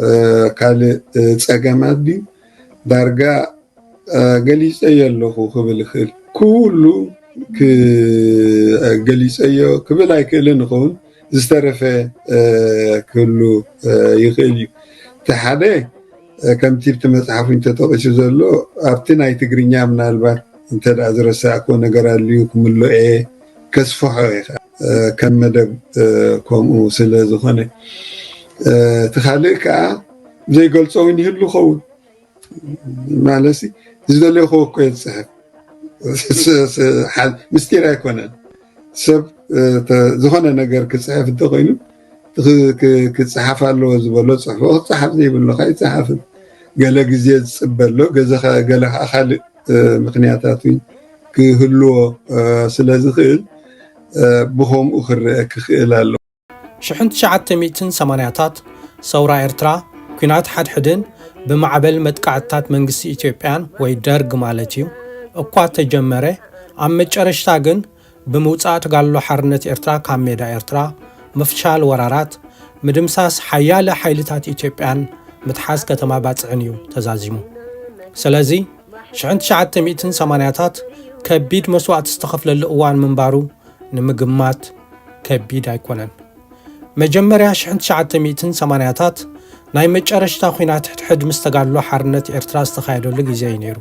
እ፣ ካልእ፣ እ፣ ጸገማት ድዩ? ዳርጋ፣ እ፣ ገሊጸዮ ኣለኹ ክብል ይኽእል። ኩሉ ክ-፣ ገሊጸዮ ክብል ኣይክእልን ይኸውን። ዝተረፈ፣ እ፣ ክህሉ፣ እ፣ ይኽእል እዩ። እቲ ሓደ፣ እ፣ ከምቲ ኣብቲ መጽሓፍ እውን ተጠቒሱ ዘሎ፣ ኣብቲ ናይ ትግርኛ ምናልባት እንተ ደኣ ዝረሳዕክዎ ነገር ኣልዩ ክምልኦ እየ፣ ከስፍሖ እየ ከኣ፣ እ፣ ከም መደብ፣ እ፣ ከምኡ ስለ ዝኾነ። እ፣ እቲ ካልእ ከኣ ዘይገልጾ እውን ይህሉ ይኸውን። ማለትሲ ዝደለኹዎ እኮ እየ ዝጽሕፍ። ስ-፣ ስ-፣ ስ-፣ ሓ-፣ ምስጢር ኣይኮነን። ሰብ፣ እ፣ ተ-፣ ዝኾነ ነገር ክጽሕፍ እንተኾይኑ፣ ክ-፣ ክ-፣ ክጽሓፍ ኣለዎ ዝበሎ ጽሕፎ፣ ክጽሓፍ ዘይብሉ ከኣ ኣይጽሓፍን። ገለ ግዜ ዝጽበ ኣሎ፣ ገዘ-፣ ገለ ከኣ ካልእ፣ እ፣ ምኽንያታት እውን ክህልዎ፣ እ፣ ስለ ዝኽእል፣ እ፣ ብኸምኡ ክረአ ክኽእል ኣለዎ። ሽሕን ትሽዓተ ሚእትን ሰማንያታት ሰውራ ኤርትራ፣ ኲናት ሓድሕድን ብማዕበል መጥቃዕትታት መንግስቲ ኢትዮጵያን ወይ ደርግ ማለት እዩ እኳ ተጀመረ፣ ኣብ መጨረሽታ ግን ብምውጻእ ተጋድሎ ሓርነት ኤርትራ ካብ ሜዳ ኤርትራ፣ ምፍሻል ወራራት፣ ምድምሳስ ሓያለ ሓይልታት ኢትዮጵያን ምትሓዝ ከተማ ባጽዕን እዩ ተዛዚሙ። ስለዚ፣ ሽሕን ትሽዓተ ሚእትን ሰማንያታት ከቢድ መስዋእቲ ዝተኸፍለሉ እዋን ምንባሩ ንምግማት ከቢድ ኣይኮነን። መጀመርያ ሽሕን ትሽዓተ ሚእትን ሰማንያታት ናይ መጨረሽታ ኲናት ሕድሕድ ምስ ተጋድሎ ሓርነት ኤርትራ ዝተኻየደሉ ግዜ እዩ ነይሩ።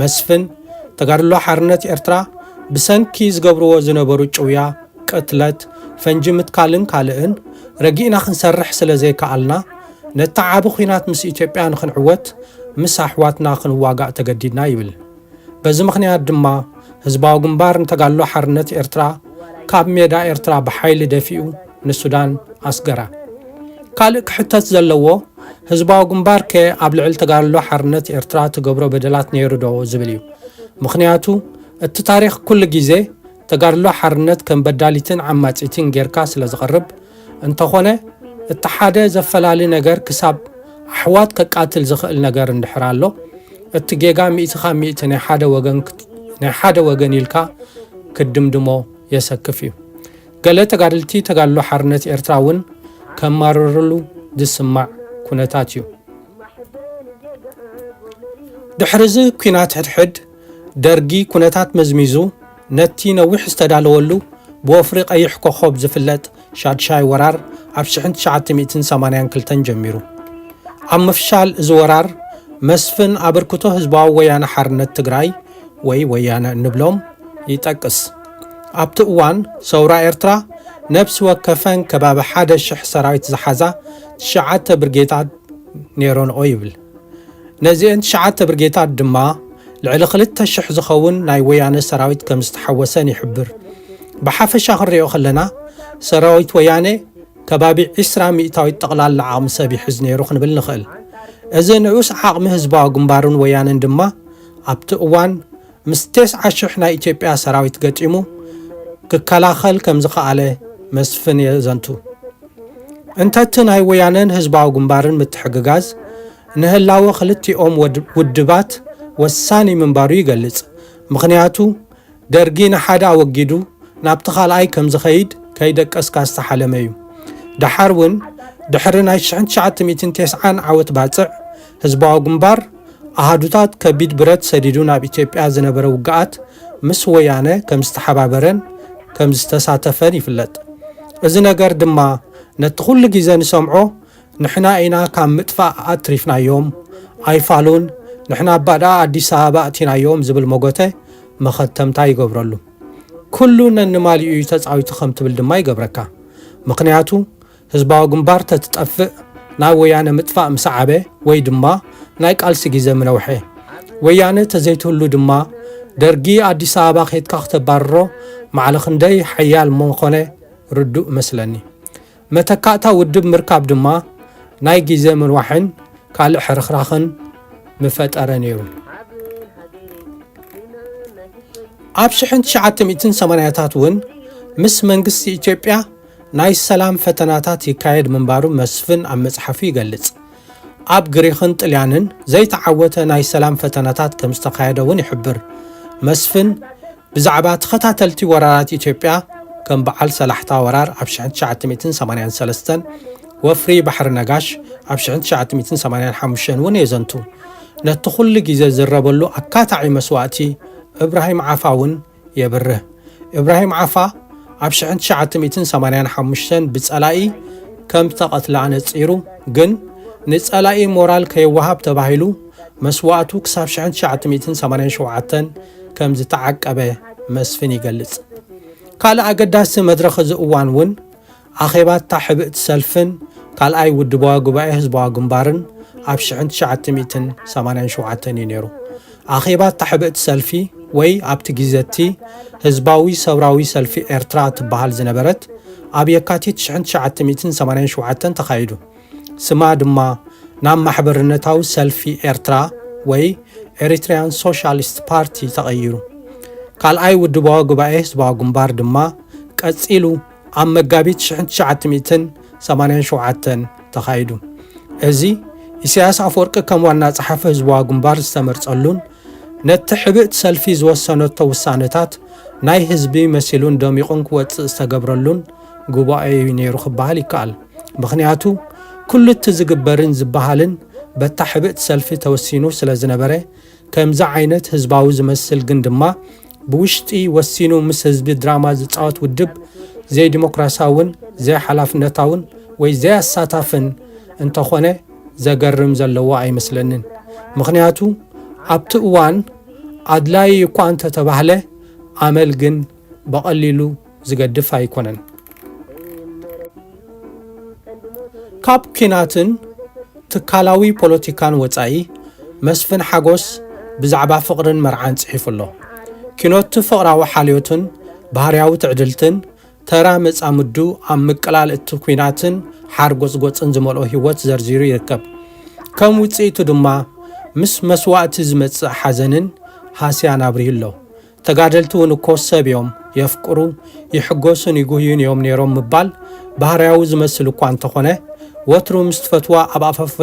መስፍን፣ ተጋድሎ ሓርነት ኤርትራ ብሰንኪ ዝገብርዎ ዝነበሩ ጭውያ፣ ቅትለት፣ ፈንጂ ምትካልን ካልእን ረጊእና ክንሰርሕ ስለ ዘይከኣልና፣ ነቲ ዓቢ ኲናት ምስ ኢትዮጵያ ንኽንዕወት ምስ ኣሕዋትና ክንዋጋእ ተገዲድና ይብል። በዚ ምኽንያት ድማ ህዝባዊ ግንባር ንተጋድሎ ሓርነት ኤርትራ ካብ ሜዳ ኤርትራ ብሓይሊ ደፊኡ ንሱዳን ኣስገራ። ካልእ ክሕተት ዘለዎ፣ ህዝባዊ ግንባር ከ ኣብ ልዕሊ ተጋድሎ ሓርነት ኤርትራ ትገብሮ በደላት ነይሩ ዶ ዝብል እዩ። ምኽንያቱ እቲ ታሪኽ ኩሉ ግዜ ተጋድሎ ሓርነት ከም በዳሊትን ዓማጺትን ጌርካ ስለ ዝቐርብ፣ እንተኾነ እቲ ሓደ ዘፈላሊ ነገር ክሳብ ኣሕዋት ከቃትል ዝኽእል ነገር እንድሕር ኣሎ፣ እቲ ጌጋ ሚእቲ ካብ ሚእቲ ናይ ሓደ ወገን ክት-፣ ናይ ሓደ ወገን ኢልካ ክትድምድሞ የሰክፍ እዩ። ገለ ተጋደልቲ ተጋድሎ ሓርነት ኤርትራ እውን ከማርርሉ ዝስማዕ ኩነታት እዩ። ድሕሪ እዚ ኲናት ሕድሕድ ደርጊ ኩነታት መዝሚዙ ነቲ ነዊሕ ዝተዳለወሉ ብወፍሪ ቀይሕ ኮኾብ ዝፍለጥ ሻድሻይ ወራር ኣብ ሽሕን ትሽዓተ ሚእትን ሰማንያን ክልተን ጀሚሩ። ኣብ ምፍሻል እዚ ወራር መስፍን ኣበርክቶ ህዝባዊ ወያነ ሓርነት ትግራይ ወይ ወያነ እንብሎም ይጠቅስ። ኣብቲ እዋን ሰውራ ኤርትራ ነብሲ ወከፈን ከባቢ ሓደ ሽሕ ሰራዊት ዝሓዛ ትሽዓተ ብርጌታት ነይሮንኦ ይብል። ነዚአን ትሽዓተ ብርጌታት ድማ ልዕሊ ክልተ ሽሕ ዝኸውን ናይ ወያነ ሰራዊት ከም ዝተሓወሰን ይሕብር። ብሓፈሻ ክንሪኦ ከለና ሰራዊት ወያነ ከባቢ ዒስራ ሚእታዊት ጠቕላላ ዓቕሚ ሰብ ይሕዝ ነይሩ ክንብል ንኽእል። እዚ ንኡስ ዓቕሚ ህዝባዊ ግንባርን ወያነን ድማ ኣብቲ እዋን ምስ ተስዓ ሽሕ ናይ ኢትዮጵያ ሰራዊት ገጢሙ ክከላኸል ከም ዝኸኣለ መስፍን የዘንቱ። እንተቲ ናይ ወያነን ህዝባዊ ግንባርን ምትሕግጋዝ ንህላወ ክልቲኦም ወድ-፣ ውድባት ወሳኒ ምንባሩ ይገልጽ። ምኽንያቱ ደርጊ ንሓደ ኣወጊዱ ናብቲ ካልኣይ ከም ዝኸይድ ከይደቀስካ ዝተሓለመ እዩ። ደሓር እውን ድሕሪ ናይ ሽሕን ትሽዓተ ሚእትን ተስዓን ዓወት ባጽዕ ህዝባዊ ግንባር ኣሃዱታት ከቢድ ብረት ሰዲዱ ናብ ኢትዮጵያ ዝነበረ ውግኣት ምስ ወያነ ከም ዝተሓባበረን ከም ዝተሳተፈን ይፍለጥ። እዚ ነገር ድማ ነቲ ኩሉ ግዜ ንሰምዖ ንሕና ኢና ካብ ምጥፋእ ኣትሪፍናዮም፣ ኣይፋሉን፣ ንሕና ኣባድኣ ኣዲስ ኣበባ ኣእቲናዮም ዝብል መጎተ መኸተምታ ይገብረሉ። ኩሉ ነንማሊኡ እዩ ተጻዊቱ ከም ትብል ድማ ይገብረካ። ምኽንያቱ ህዝባዊ ግንባር ተትጠፍእ ናብ ወያነ ምጥፋእ ምሰዓበ ወይ ድማ ናይ ቃልሲ ግዜ ምነውሐ። ወያነ ተዘይትህሉ ድማ ደርጊ ኣዲስ ኣበባ ከይድካ ክተባርሮ ማዕለ ክንደይ ሓያል ምኾነ ርዱእ መስለኒ። መተካእታ ውድብ ምርካብ ድማ ናይ ግዜ ምንዋሕን ካልእ ሕርኽራኽን ምፈጠረ ነይሩ። ኣብ ሽሕን ትሽዓተ ሚእትን ሰማንያታት እውን ምስ መንግስቲ ኢትዮጵያ ናይ ሰላም ፈተናታት ይካየድ ምንባሩ መስፍን ኣብ መጽሓፉ ይገልጽ። ኣብ ግሪኽን ጥልያንን ዘይተዓወተ ናይ ሰላም ፈተናታት ከም ዝተኻየደ እውን ይሕብር። መስፍን ብዛዕባ ተኸታተልቲ ወራራት ኢትዮጵያ ከም በዓል ሰላሕታ ወራር ኣብ ሽሕን ትሽዓተ ሚእትን ሰማንያን ሰለስተን፣ ወፍሪ ባሕሪ ነጋሽ ኣብ ሽሕን ትሽዓተ ሚእትን ሰማንያን ሓሙሽተን እውን የዘንቱ። ነቲ ኩሉ ግዜ ዝረበሉ ኣካታዒ መስዋእቲ እብራሂም ዓፋ እውን የብርህ። እብራሂም ዓፋ ኣብ ሽሕን ትሽዓተ ሚእትን ሰማንያን ሓሙሽተን ብጸላኢ ከም ዝተቐትለ ኣነጺሩ፣ ግን ንጸላኢ ሞራል ከየወሃብ ተባሂሉ መስዋእቱ ክሳብ ሽሕን ትሽዓተ ሚእትን ሰማንያን ሸውዓተን ከም ዝተዓቀበ መስፍን ይገልጽ። ካልእ ኣገዳሲ መድረኽ እዚ እዋን እውን ኣኼባ እታ ሕብእቲ ሰልፍን ካልኣይ ውድባዊ ጉባኤ ህዝባዊ ግንባርን ኣብ ሽሕን ትሽዓተ ሚእትን ሰማንያን ሸውዓተን እዩ ነይሩ። ኣኼባ እታ ሕብእቲ ሰልፊ ወይ ኣብቲ ግዜ እቲ ህዝባዊ ሰውራዊ ሰልፊ ኤርትራ ትበሃል ዝነበረት ኣብ የካቲት ሽሕን ትሽዓተ ሚእትን ሰማንያን ሸውዓተን ተኻይዱ። ስማ ድማ ናብ ማሕበርነታዊ ሰልፊ ኤርትራ ወይ ኤሪትሪያን ሶሻሊስት ፓርቲ ተቐይሩ። ካልኣይ ውድባዊ ጉባኤ ህዝባዊ ግንባር ድማ ቀጺሉ ኣብ መጋቢት ሽሕን ትሽዓተ ሚእትን ሰማንያን ሸውዓተን ተኻይዱ። እዚ ኢሳያስ ኣፈወርቂ ከም ዋና ጸሓፊ ህዝባዊ ግንባር ዝተመርጸሉን ነቲ ሕብእቲ ሰልፊ ዝወሰነቶ ውሳነታት ናይ ህዝቢ መሲሉን ደሚቑን ክወጽእ ዝተገብረሉን ጉባኤ እዩ ነይሩ ክበሃል ይከኣል። ምኽንያቱ ኩሉ እቲ ዝግበርን ዝበሃልን በታ ሕብእቲ ሰልፊ ተወሲኑ ስለ ዝነበረ፣ ከምዚ ዓይነት ህዝባዊ ዝመስል ግን ድማ ብውሽጢ ወሲኑ ምስ ህዝቢ ድራማ ዝጻወት ውድብ ዘይዲሞክራሲያውን ዘይሓላፍነታውን ወይ ዘይኣሳታፍን እንተኾነ ዘገርም ዘለዎ ኣይመስለንን። ምኽንያቱ ኣብቲ እዋን ኣድላዪ እኳ እንተተባህለ ኣመል ግን ብቐሊሉ ዝገድፍ ኣይኮነን። ካብ ኲናትን ትካላዊ ፖለቲካን ወጻኢ መስፍን ሓጎስ ብዛዕባ ፍቕርን መርዓን ጽሒፉ ኣሎ። ኪኖቲ ፍቕራዊ ሓልዮትን ባህርያዊ ትዕድልትን ተራ መጻምዱ ኣብ ምቅላል እቲ ኲናትን ሓርጎጽጎጽን ዝመልኦ ህይወት ዘርዚሩ ይርከብ። ከም ውጽኢቱ ድማ ምስ መስዋእቲ ዝመጽእ ሓዘንን ሃስያን ኣብርሁ ኣሎ። ተጋደልቲ እውን እኮ ሰብ እዮም፣ የፍቅሩ፣ ይሕጎሱን ይጉህዩን እዮም ነይሮም ምባል ባህርያዊ ዝመስል እኳ እንተኾነ፣ ወትሩ ምስ ትፈትዋ ኣብ ኣፈፈ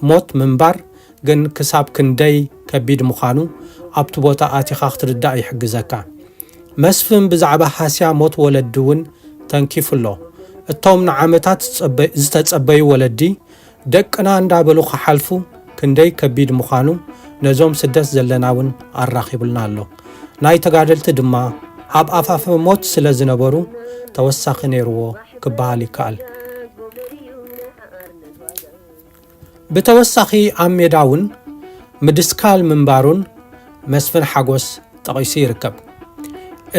ሞት ምንባር ግን ክሳብ ክንደይ ከቢድ ምዃኑ ኣብቲ ቦታ ኣቲኻ ክትርዳእ ይሕግዘካ። መስፍን ብዛዕባ ሃስያ ሞት ወለዲ እውን ተንኪፉ ኣሎ። እቶም ንዓመታት ዝጸበ-፣ ዝተጸበዩ ወለዲ ደቅና እንዳበሉ ክሓልፉ ክንደይ ከቢድ ምዃኑ ነዞም ስደት ዘለና እውን ኣራኺቡልና ኣሎ። ናይ ተጋደልቲ ድማ ኣብ ኣፋፈ ሞት ስለ ዝነበሩ ተወሳኺ ነይርዎ ክበሃል ይከኣል። ብተወሳኺ ኣብ ሜዳ እውን ምድስካል ምንባሩን መስፍን ሓጎስ ጠቒሱ ይርከብ።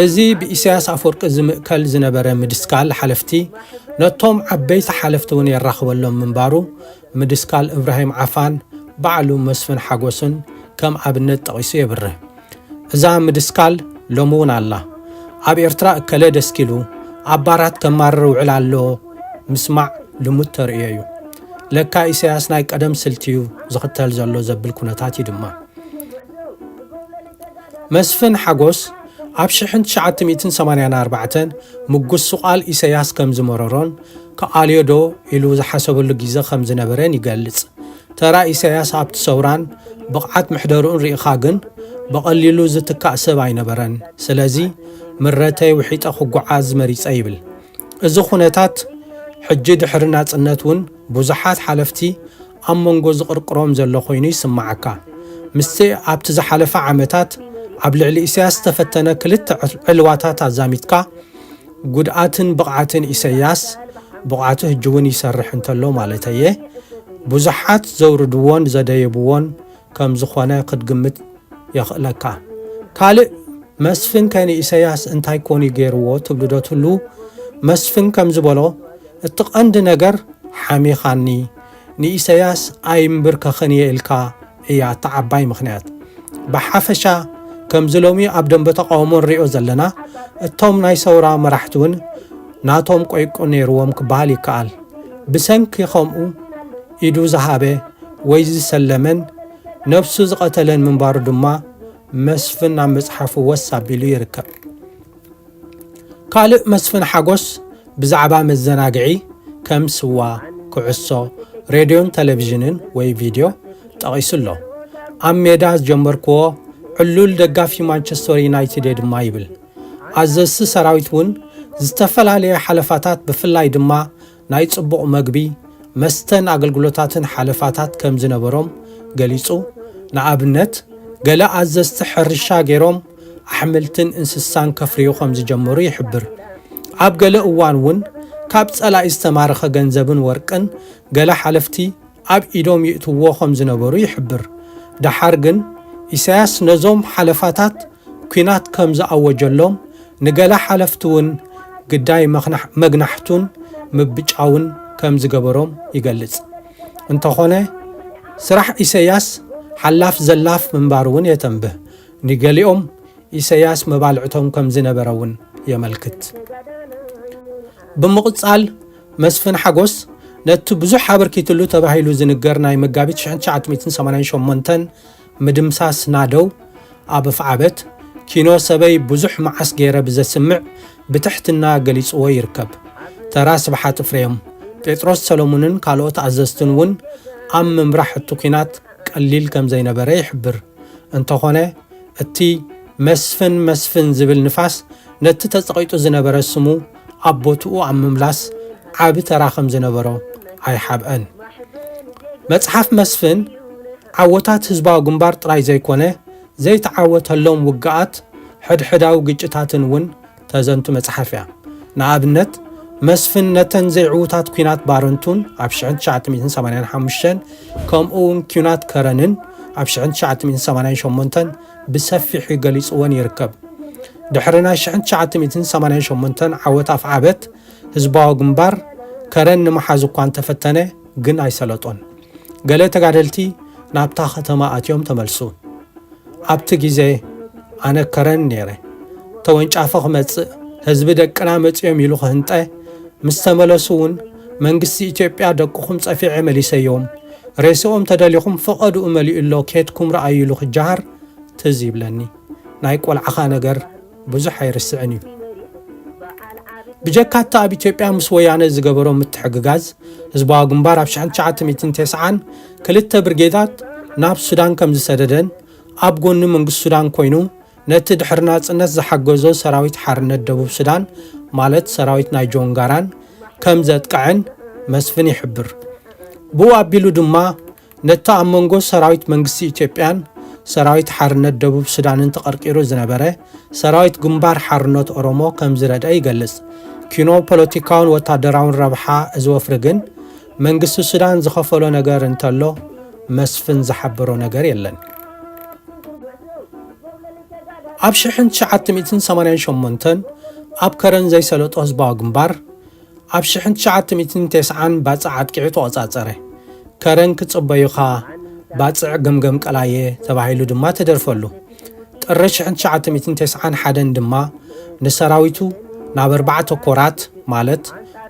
እዚ ብኢሳያስ ኣፈወርቂ ዝምእከል ዝነበረ ምድስካል ሓለፍቲ ነቶም ዓበይቲ ሓለፍቲ እውን የራኽበሎም ምንባሩ ምድስካል እብራሂም ዓፋን ባዕሉ መስፍን ሓጎስን ከም ኣብነት ጠቒሱ የብርህ። እዛ ምድስካል ሎሚ እውን ኣላ። ኣብ ኤርትራ እከለ ደስኪሉ ኣብ ባራት ከማርር ውዕል ኣሎ ምስማዕ ልሙድ ተርእዮ እዩ። ለካ ኢሳያስ ናይ ቀደም ስልቲ እዩ ዝኽተል ዘሎ ዘብል ኩነታት እዩ ድማ። መስፍን ሓጎስ ኣብ ሽሕን ትሽዓተ ሚእትን ሰማንያን ኣርባዕተን ምጉስቋል ኢሳያስ ከም ዝመረሮን ክኣልዮ ዶ ኢሉ ዝሓሰበሉ ግዜ ከም ዝነበረን ይገልጽ። ተራ ኢሳያስ ኣብቲ ሰውራን ብቕዓት ምሕደርኡን ርኢኻ ግን ብቐሊሉ ዝትካእ ሰብ ኣይነበረን። ስለዚ ምረተይ ውሒጠ ክጓዓዝ መሪጸ ይብል። እዚ ኩነታት ሕጂ ድሕሪ ናጽነት እውን ብዙሓት ሓለፍቲ ኣብ መንጎ ዝቕርቅሮም ዘሎ ኮይኑ ይስምዓካ። ምስቲ ኣብቲ ዝሓለፈ ዓመታት ኣብ ልዕሊ ኢሳያስ ዝተፈተነ ክልተ ዕልዋታት ኣዛሚድካ ጉድኣትን ብቕዓትን ኢሳያስ ብቕዓቱ ሕጂ እውን ይሰርሕ እንተሎ ማለተየ ብዙሓት ዘውርድዎን ዘደየብዎን ከም ዝኾነ ክትግምት የኽእለካ። ካልእ መስፍን ከ ንኢሳያስ እንታይ ኮን ገይርዎ ትብሉ ዶ ትህሉ? መስፍን ከም ዝበሎ እቲ ቀንዲ ነገር ሓሚኻኒ ንኢሳያስ ኣይምብርከኽን እየ ኢልካ እያ እታ ዓባይ ምኽንያት። ብሓፈሻ ከምዚ ሎሚ ኣብ ደንበ ተቃውሞ ንሪኦ ዘለና እቶም ናይ ሰውራ መራሕቲ እውን ናቶም ቆይቁ ነይርዎም ክበሃል ይከኣል። ብሰንኪ ከምኡ ኢዱ ዝሃበ ወይ ዝሰለመን ነብሱ ዝቐተለን ምንባሩ ድማ መስፍን ናብ መጽሓፉ ወስ ኣቢሉ ይርከብ። ካልእ መስፍን ሓጎስ ብዛዕባ መዘናግዒ ከም ስዋ፣ ኩዕሶ፣ ሬድዮን ቴሌቪዥንን ወይ ቪድዮ ጠቒሱ ኣሎ። ኣብ ሜዳ ዝጀመርክዎ ዕሉል ደጋፊ ማንቸስተር ዩናይትድ እየ ድማ ይብል። ኣዘዝቲ ሰራዊት እውን ዝተፈላለየ ሓለፋታት ብፍላይ ድማ ናይ ጽቡቕ መግቢ፣ መስተን ኣገልግሎታትን ሓለፋታት ከም ዝነበሮም ገሊጹ። ንኣብነት ገለ ኣዘዝቲ ሕርሻ ገይሮም ኣሕምልትን እንስሳን ከፍርዩ ከም ዝጀመሩ ይሕብር። ኣብ ገለ እዋን እውን ካብ ጸላኢ ዝተማረኸ ገንዘብን ወርቅን ገለ ሓለፍቲ ኣብ ኢዶም ይእትዎ ከም ዝነበሩ ይሕብር። ደሓር ግን ኢሳያስ ነዞም ሓለፋታት ኲናት ከም ዝኣወጀሎም ንገለ ሓለፍቲ እውን ግዳይ መኽናሕ- መግናሕቱን ምብጫውን ከም ዝገበሮም ይገልጽ። እንተኾነ ስራሕ ኢሳያስ ሓላፍ ዘላፍ ምንባሩ እውን የተንብህ። ንገሊኦም ኢሳያስ መባልዕቶም ከም ዝነበረ እውን የመልክት። ብምቕጻል መስፍን ሓጎስ ነቲ ብዙሕ ኣበርኪትሉ ተባሂሉ ዝንገር ናይ መጋቢት ሽሕን ትሽዓተ ሚእትን ሰማንያን ሸሞንተን ምድምሳስ ናደው ኣብ ኣፍዓበት ኪኖ ሰበይ ብዙሕ መዓስ ገይረ ብዘስምዕ ብትሕትና ገሊጽዎ ይርከብ። ተራ ስብሓት እፍሬም፣ ጴጥሮስ ሰሎሙንን ካልኦት ኣዘዝትን እውን ኣብ ምምራሕ እቲ ኲናት ቀሊል ከም ዘይነበረ ይሕብር። እንተኾነ እቲ መስፍን መስፍን ዝብል ንፋስ ነቲ ተጸቒጡ ዝነበረ ስሙ ኣብ ቦትኡ ኣብ ምምላስ ዓቢ ተራ ከም ዝነበሮ ኣይሓብአን። መጽሓፍ መስፍን ዓወታት ህዝባዊ ግንባር ጥራይ ዘይኮነ ዘይተዓወተሎም ውግኣት ሕድሕዳዊ ግጭታትን እውን ተዘንቱ መጽሓፍ እያ። ንኣብነት መስፍን ነተን ዘይዕዉታት ኲናት ባረንቱን ኣብ ሽሕን ትሽዓተ ሚእትን ሰማንያን ሓሙሽተን ከምኡ እውን ኲናት ከረንን ኣብ ሽሕን ትሽዓተ ሚእትን ሰማንያን ሸሞንተን ብሰፊሑ ገሊጽወን ይርከብ። ድሕሪ ናይ ሽሕን ትሽዓተ ሚእትን ሰማንያን ሸሞንተን ዓወት ኣፍዓበት ህዝባዊ ግንባር ከረን ንምሓዝ እኳ እንተፈተነ ግን ኣይሰለጦን። ገለ ተጋደልቲ ናብታ ከተማ ኣትዮም ተመልሱ። ኣብቲ ግዜ ኣነ ከረን ነይረ። ተወንጫፊ ክመጽእ ህዝቢ ደቅና መጺኦም ኢሉ ክህንጠ ምስ ተመለሱ እውን መንግስቲ ኢትዮጵያ ደቅኹም ጸፊዐ መሊሰዮም፣ ሬስኦም ተደሊኹም ፈቐድኡ መሊኡ ኣሎ ኬድኩም ረኣዩ ኢሉ ክጀሃር ትዝ ይብለኒ። ናይ ቆልዓኻ ነገር ብዙሕ ኣይርስዕን እዩ። ብጀካ እቲ ኣብ ኢትዮጵያ ምስ ወያነ ዝገበሮ ምትሕግጋዝ ህዝባዊ ግንባር ኣብ ሽሕን ትሽዓተ ሚእትን ተስዓን ክልተ ብርጌዳት ናብ ሱዳን ከም ዝሰደደን ኣብ ጎኒ መንግስቲ ሱዳን ኮይኑ ነቲ ድሕሪ ናጽነት ዝሓገዞ ሰራዊት ሓርነት ደቡብ ሱዳን ማለት ሰራዊት ናይ ጆን ጋራን ከም ዘጥቅዐን መስፍን ይሕብር። ብኡ ኣቢሉ ድማ ነቲ ኣብ መንጎ ሰራዊት መንግስቲ ኢትዮጵያን ሰራዊት ሓርነት ደቡብ ሱዳንን ተቐርቂሩ ዝነበረ ሰራዊት ግንባር ሓርነት ኦሮሞ ከም ዝረድአ ይገልጽ። ኪኖ ፖለቲካውን ወታደራውን ረብሓ እዚ ወፍሪ ግን መንግስቲ ሱዳን ዝኸፈሎ ነገር እንተሎ መስፍን ዝሓበሮ ነገር የለን። ኣብ ሽሕን ትሽዓተ ሚእትን ሰማንያን ሸሞንተን ኣብ ከረን ዘይሰለጦ ህዝባዊ ግንባር ኣብ ሽሕን ትሽዓተ ሚእትን ተስዓን ባጽዕ ኣጥቂዑ ተቖጻጸረ። ከረን ክጽበዩኻ ባጽዕ ገምገም ቀላየ ተባሂሉ ድማ ተደርፈሉ። ጥሪ ሽሕን ትሽዓተ ሚእትን ተስዓን ሓደን ድማ ንሰራዊቱ ናብ ኣርባዕተ ኮራት ማለት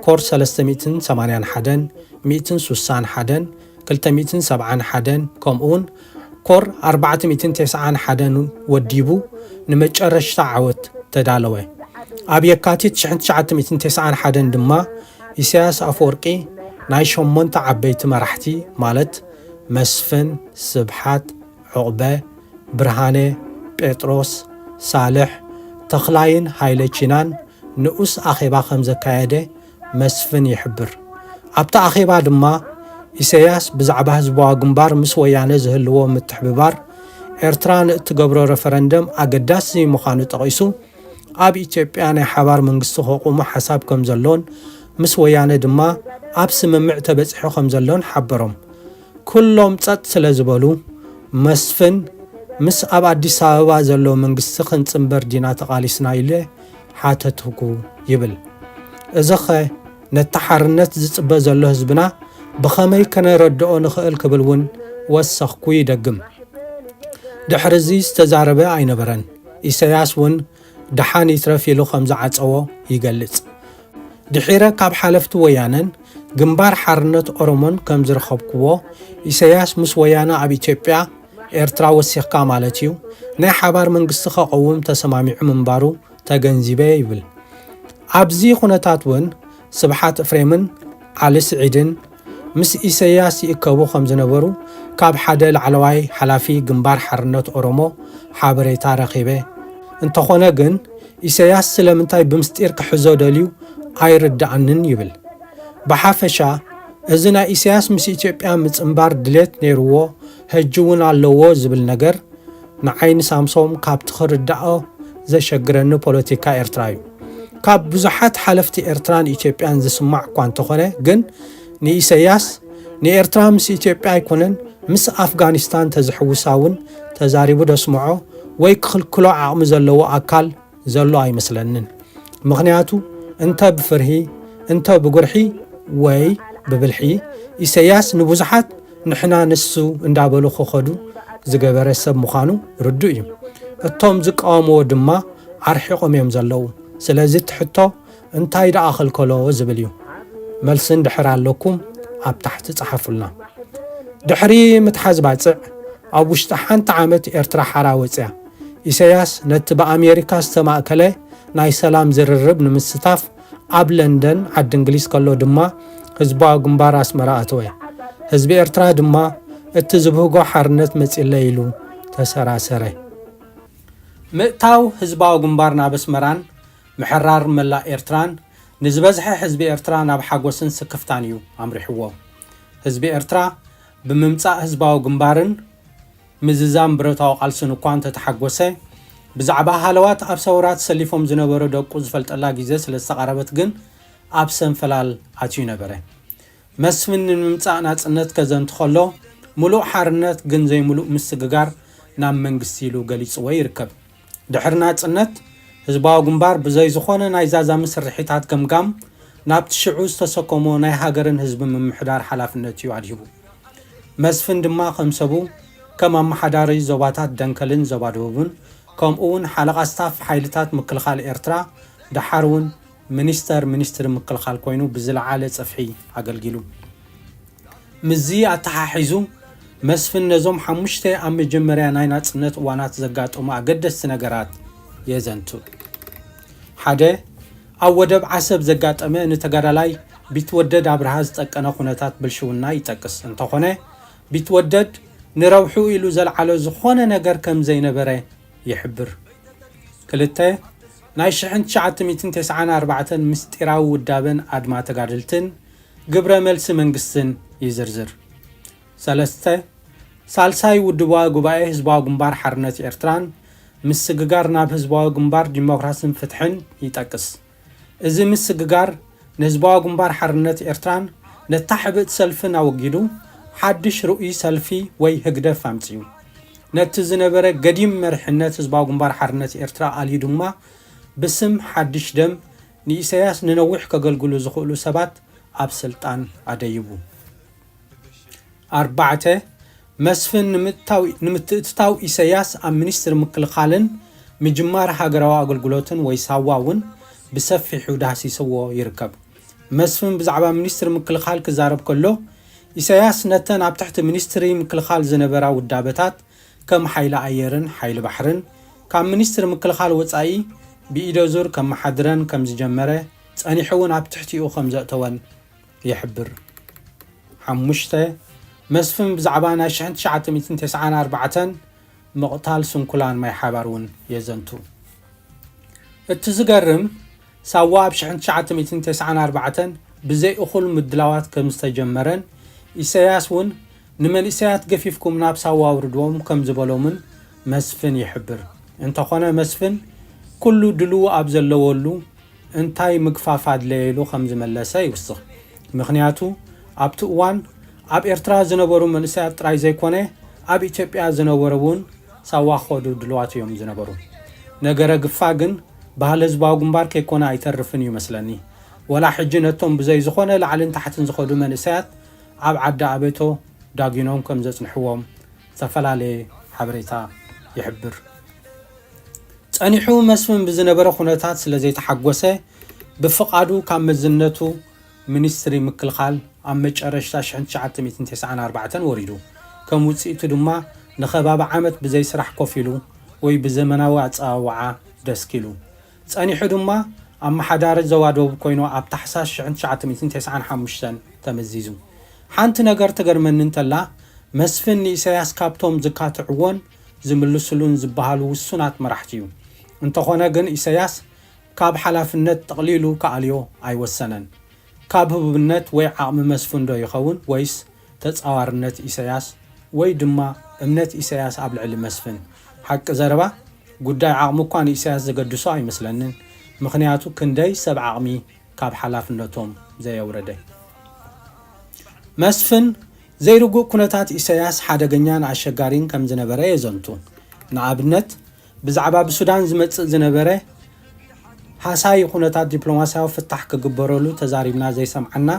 ኮር ሰለስተ ሚእትን ሰማንያን ሓደን፣ ሚእትን ሱሳን ሓደን፣ ክልተ ሚእትን ሰብዓን ሓደን ከምኡውን ኮር ኣርባዕተ ሚእትን ተስዓን ሓደን ወዲቡ ንመጨረሽታ ዓወት ተዳለወ። ኣብ የካቲት ሽሕን ትሽዓተ ሚእትን ተስዓን ሓደን ድማ ኢሳያስ ኣፈወርቂ ናይ ሸሞንተ ዓበይቲ መራሕቲ ማለት መስፍን፣ ስብሓት፣ ዑቕበ፣ ብርሃነ፣ ጴጥሮስ፣ ሳልሕ፣ ተኽላይን ሃይለ ቺናን ንኡስ ኣኼባ ከም ዘካየደ መስፍን ይሕብር። ኣብቲ ኣኼባ ድማ ኢሳያስ ብዛዕባ ህዝባዊ ግንባር ምስ ወያነ ዝህልዎ ምትሕብባር ኤርትራ ንእትገብሮ ረፈረንደም ኣገዳሲ ምዃኑ ጠቒሱ፣ ኣብ ኢትዮጵያ ናይ ሓባር መንግስቲ ከቑሙ ሓሳብ ከም ዘሎን ምስ ወያነ ድማ ኣብ ስምምዕ ተበጺሑ ከም ዘሎን ሓበሮም። ኩሎም ጸጥ ስለ ዝበሉ፣ መስፍን ምስ ኣብ ኣዲስ ኣበባ ዘሎ መንግስቲ ክንጽንበር ዲና ተቓሊስና ኢለ ሓተትኩ ይብል። እዚኸ ነቲ ሓርነት ዝጽበ ዘሎ ህዝብና ብኸመይ ከነረድኦ ንኽእል ክብል እውን ወሰኽኩ ይደግም። ድሕሪ እዚ ዝተዛረበ ኣይነበረን። ኢሳያስ እውን ደሓን ይትረፍ ኢሉ ከም ዝዓጸዎ ይገልጽ። ድሒረ ካብ ሓለፍቲ ወያነን ግንባር ሓርነት ኦሮሞን ከም ዝረኸብክዎ፣ ኢሳያስ ምስ ወያነ ኣብ ኢትዮጵያ፣ ኤርትራ ወሲኽካ ማለት እዩ፣ ናይ ሓባር መንግስቲ ከቐውም ተሰማሚዑ ምንባሩ ተገንዚበ ይብል። ኣብዚ ኩነታት እውን ስብሓት እፍሬምን ዓሊ ስዒድን ምስ ኢሳያስ ይእከቡ ከም ዝነበሩ ካብ ሓደ ላዕለዋይ ሓላፊ ግንባር ሓርነት ኦሮሞ ሓበሬታ ረኺበ። እንተኾነ ግን ኢሳያስ ስለምንታይ ብምስጢር ክሕዞ ደልዩ ኣይርድኣንን ይብል። ብሓፈሻ እዚ ናይ ኢሳያስ ምስ ኢትዮጵያ ምጽንባር ድሌት ነይርዎ፣ ሕጂ እውን ኣለዎ ዝብል ነገር ንዓይ ንሳምሶም ካብቲ ክርድኦ ዘሸግረኒ ፖለቲካ ኤርትራ እዩ። ካብ ብዙሓት ሓለፍቲ ኤርትራን ኢትዮጵያን ዝስማዕ እኳ እንተኾነ ግን ንኢሳያስ ንኤርትራ ምስ ኢትዮጵያ ኣይኮነን ምስ ኣፍጋኒስታን ተዝሕውሳ እውን ተዛሪቡ ደስምዖ ወይ ክኽልክሎ ዓቕሚ ዘለዎ ኣካል ዘሎ ኣይመስለንን። ምኽንያቱ እንተ ብፍርሂ እንተ ብጉርሒ ወይ ብብልሒ ኢሳያስ ንብዙሓት ንሕና ንሱ እንዳበሉ ክኸዱ ዝገበረ ሰብ ምዃኑ ርዱእ እዩ። እቶም ዝቃወምዎ ድማ ኣርሒቖም እዮም ዘለዉ። ስለዚ እቲ ሕቶ እንታይ ደኣ ከልከሎ ዝብል እዩ። መልሲ እንድሕር ኣለኩም ኣብ ታሕቲ ጸሓፉልና። ድሕሪ ምትሓዝ ባጽዕ ኣብ ውሽጢ ሓንቲ ዓመት ኤርትራ ሓራ ወጽያ። ኢሳያስ ነቲ ብኣሜሪካ ዝተማእከለ ናይ ሰላም ዝርርብ ንምስታፍ ኣብ ለንደን ዓዲ እንግሊዝ ከሎ ድማ ህዝባዊ ግንባር ኣስመራ ኣተወ። ህዝቢ ኤርትራ ድማ እቲ ዝብህጎ ሓርነት መጺለይ ኢሉ ተሰራሰረ። ምእታው ህዝባዊ ግንባር ናብ ኣስመራን ምሕራር መላእ ኤርትራን ንዝበዝሐ ህዝቢ ኤርትራ ናብ ሓጎስን ስክፍታን እዩ ኣምሪሕዎ። ህዝቢ ኤርትራ ብምምጻእ ህዝባዊ ግንባርን ምዝዛም ብረታዊ ቃልስን እኳ እንተተሓጎሰ፣ ብዛዕባ ሃለዋት ኣብ ሰውራ ተሰሊፎም ዝነበሩ ደቁ ዝፈልጠላ ግዜ ስለ ዝተቓረበት ግን ኣብ ሰንፈላል ኣትዩ ነበረ። መስፍን ንምምጻእ ናጽነት ከዘንቱ ከሎ፣ ምሉእ ሓርነት ግን ዘይምሉእ ምስግጋር ናብ መንግስቲ ኢሉ ገሊጽዎ ይርከብ። ድሕሪ ናጽነት፣ ህዝባዊ ግንባር ብዘይ ዝኾነ ናይ ዛዛሚ ስርሒታት ገምጋም ናብቲ ሽዑ ዝተሰከሞ ናይ ሃገርን ህዝብን ምምሕዳር ሓላፍነት እዩ ኣድሂቡ። መስፍን ድማ ከም ሰቡ ከም ኣመሓዳሪ ዞባታት ደንከልን ዞባ ደቡብን ከምኡ እውን ሓለቓ ስታፍ ሓይልታት ምክልኻል ኤርትራ ደሓር እውን ሚኒስተር ሚኒስትሪ ምክልኻል ኮይኑ ብዝለዓለ ጽፍሒ ኣገልጊሉ። ምስዚ ኣተሓሒዙ መስፍን ነዞም ሓሙሽተ ኣብ መጀመርያ ናይ ናጽነት እዋናት ዘጋጠሙ ኣገደስቲ ነገራት የዘንቱ። ሓደ፣ ኣብ ወደብ ዓሰብ ዘጋጠመ ንተጋዳላይ ቢትወደድ ኣብርሃ ዝጠቀነ ኩነታት ብልሽውና ይጠቅስ። እንተኾነ ቢትወደድ ንረብሑ ኢሉ ዘልዓሎ ዝኾነ ነገር ከም ዘይነበረ ይሕብር። ክልተ፣ ናይ ሽሕን ትሽዓተ ሚእትን ተስዓን ኣርባዕተን ምስጢራዊ ውዳበን ኣድማ ተጋደልትን ግብረ መልሲ መንግስትን ይዝርዝር። ሰለስተ፣ ሳልሳይ ውድባዊ ጉባኤ ህዝባዊ ግንባር ሓርነት ኤርትራን ምስግጋር ናብ ህዝባዊ ግንባር ዲሞክራስን ፍትሕን ይጠቅስ። እዚ ምስግጋር ንህዝባዊ ግንባር ሓርነት ኤርትራን ነታ ሕብእቲ ሰልፍን ኣወጊዱ ሓድሽ ርኡይ ሰልፊ ወይ ህግደፍ ኣምጺኡ። ነቲ ዝነበረ ገዲም መሪሕነት ህዝባዊ ግንባር ሓርነት ኤርትራ ኣልዩ ድማ ብስም ሓድሽ ደም ንኢሰያስ ንነዊሕ ከገልግሉ ዝኽእሉ ሰባት ኣብ ስልጣን ኣደይቡ። ኣርባዕተ፣ መስፍን ንምትእትታው ኢሰያስ ኣብ ሚኒስትሪ ምክልኻልን ምጅማር ሃገራዊ ኣገልግሎትን ወይ ሳዋ እውን ብሰፊሑ ዳህሲስዎ ይርከብ። መስፍን ብዛዕባ ሚኒስትሪ ምክልኻል ክዛረብ ከሎ፣ ኢሰያስ ነተን ኣብ ትሕቲ ሚኒስትሪ ምክልኻል ዝነበራ ውዳበታት ከም ሓይሊ ኣየርን ሓይሊ ባሕርን ካብ ሚኒስትሪ ምክልኻል ወጻኢ ብኢደ ዙር ከመሓድረን ከም ዝጀመረ፣ ጸኒሑ እውን ኣብ ትሕቲኡ ከም ዘእተወን ይሕብር። ሓሙሽተ፣ መስፍን ብዛዕባ ናይ ሽሕን ትሽዓተ ሚእትን ተስዓን ኣርባዕተን ምቕታል ስንኩላን ማይ ሓባር እውን የዘንቱ። እቲ ዝገርም፣ ሳዋ ኣብ ሽሕን ትሽዓተ ሚእትን ተስዓን ኣርባዕተን ብዘይ እኹል ምድላዋት ከም ዝተጀመረን፣ ኢሰያስ እውን ንመንእሰያት ገፊፍኩም ናብ ሳዋ ኣውርድዎም ከም ዝበሎምን መስፍን ይሕብር። እንተኾነ መስፍን ኩሉ ድልው ኣብ ዘለወሉ እንታይ ምግፋፍ ኣድለየ ኢሉ ከም ዝመለሰ ይውስኽ። ምኽንያቱ ኣብቲ እዋን ኣብ ኤርትራ ዝነበሩ መንእሰያት ጥራይ ዘይኮነ ኣብ ኢትዮጵያ ዝነበሩ እውን ሳዋ ክኸዱ ድልዋት እዮም ዝነበሩ። ነገረ ግፋ ግን ባህሊ ህዝባዊ ግንባር ከይኮነ ኣይተርፍን እዩ መስለኒ። ወላ ሕጂ ነቶም ብዘይ ዝኾነ ላዕልን ታሕትን ዝኸዱ መንእሰያት ኣብ ዓዲ ኣበቶ ዳጒኖም ከም ዘጽንሕዎም ዝተፈላለየ ሓበሬታ ይሕብር። ጸኒሑ መስፍን ብዝነበረ ኩነታት ስለ ዘይተሓጎሰ ብፍቓዱ ካብ መዝነቱ ሚኒስትሪ ምክልኻል ኣብ መጨረሽታ ሽሕን ትሽዓተ ሚእትን ተስዓን ኣርባዕተን ወሪዱ። ከም ውጽኢቱ ድማ ንኸባቢ ዓመት ብዘይ ስራሕ ኮፍ ኢሉ ወይ ብዘመናዊ ኣጸዋውዓ ደስኪሉ። ጸኒሑ ድማ ኣመሓዳሪ ዞባ ደቡብ ኮይኑ ኣብ ታሕሳስ ሽሕን ትሽዓተ ሚእትን ተስዓን ሓሙሽተን ተመዚዙ። ሓንቲ ነገር ትገርመኒ እንተላ መስፍን ንኢሰያስ ካብቶም ዝካትዕዎን ዝምልስሉን ዝበሃሉ ውሱናት መራሕቲ እዩ። እንተኾነ ግን ኢሰያስ ካብ ሓላፍነት ጠቕሊሉ ክኣልዮ ኣይወሰነን። ካብ ህቡብነት ወይ ዓቕሚ መስፍን ዶ ይኸውን ወይስ ተጻዋርነት ኢሰያስ ወይ ድማ እምነት ኢሰያስ ኣብ ልዕሊ መስፍን? ሓቂ ዘረባ፣ ጉዳይ ዓቕሚ እኳ ንኢሰያስ ዘገድሶ ኣይመስለንን። ምኽንያቱ ክንደይ ሰብ ዓቕሚ ካብ ሓላፍነቶም ዘየውረደ። መስፍን ዘይርጉእ ኩነታት ኢሰያስ ሓደገኛን ኣሸጋሪን ከም ዝነበረ የዘንቱ። ንኣብነት ብዛዕባ ብሱዳን ዝመጽእ ዝነበረ ሃሳዪ ኩነታት ዲፕሎማስያዊ ፍታሕ ክግበረሉ ተዛሪብና ዘይሰምዓና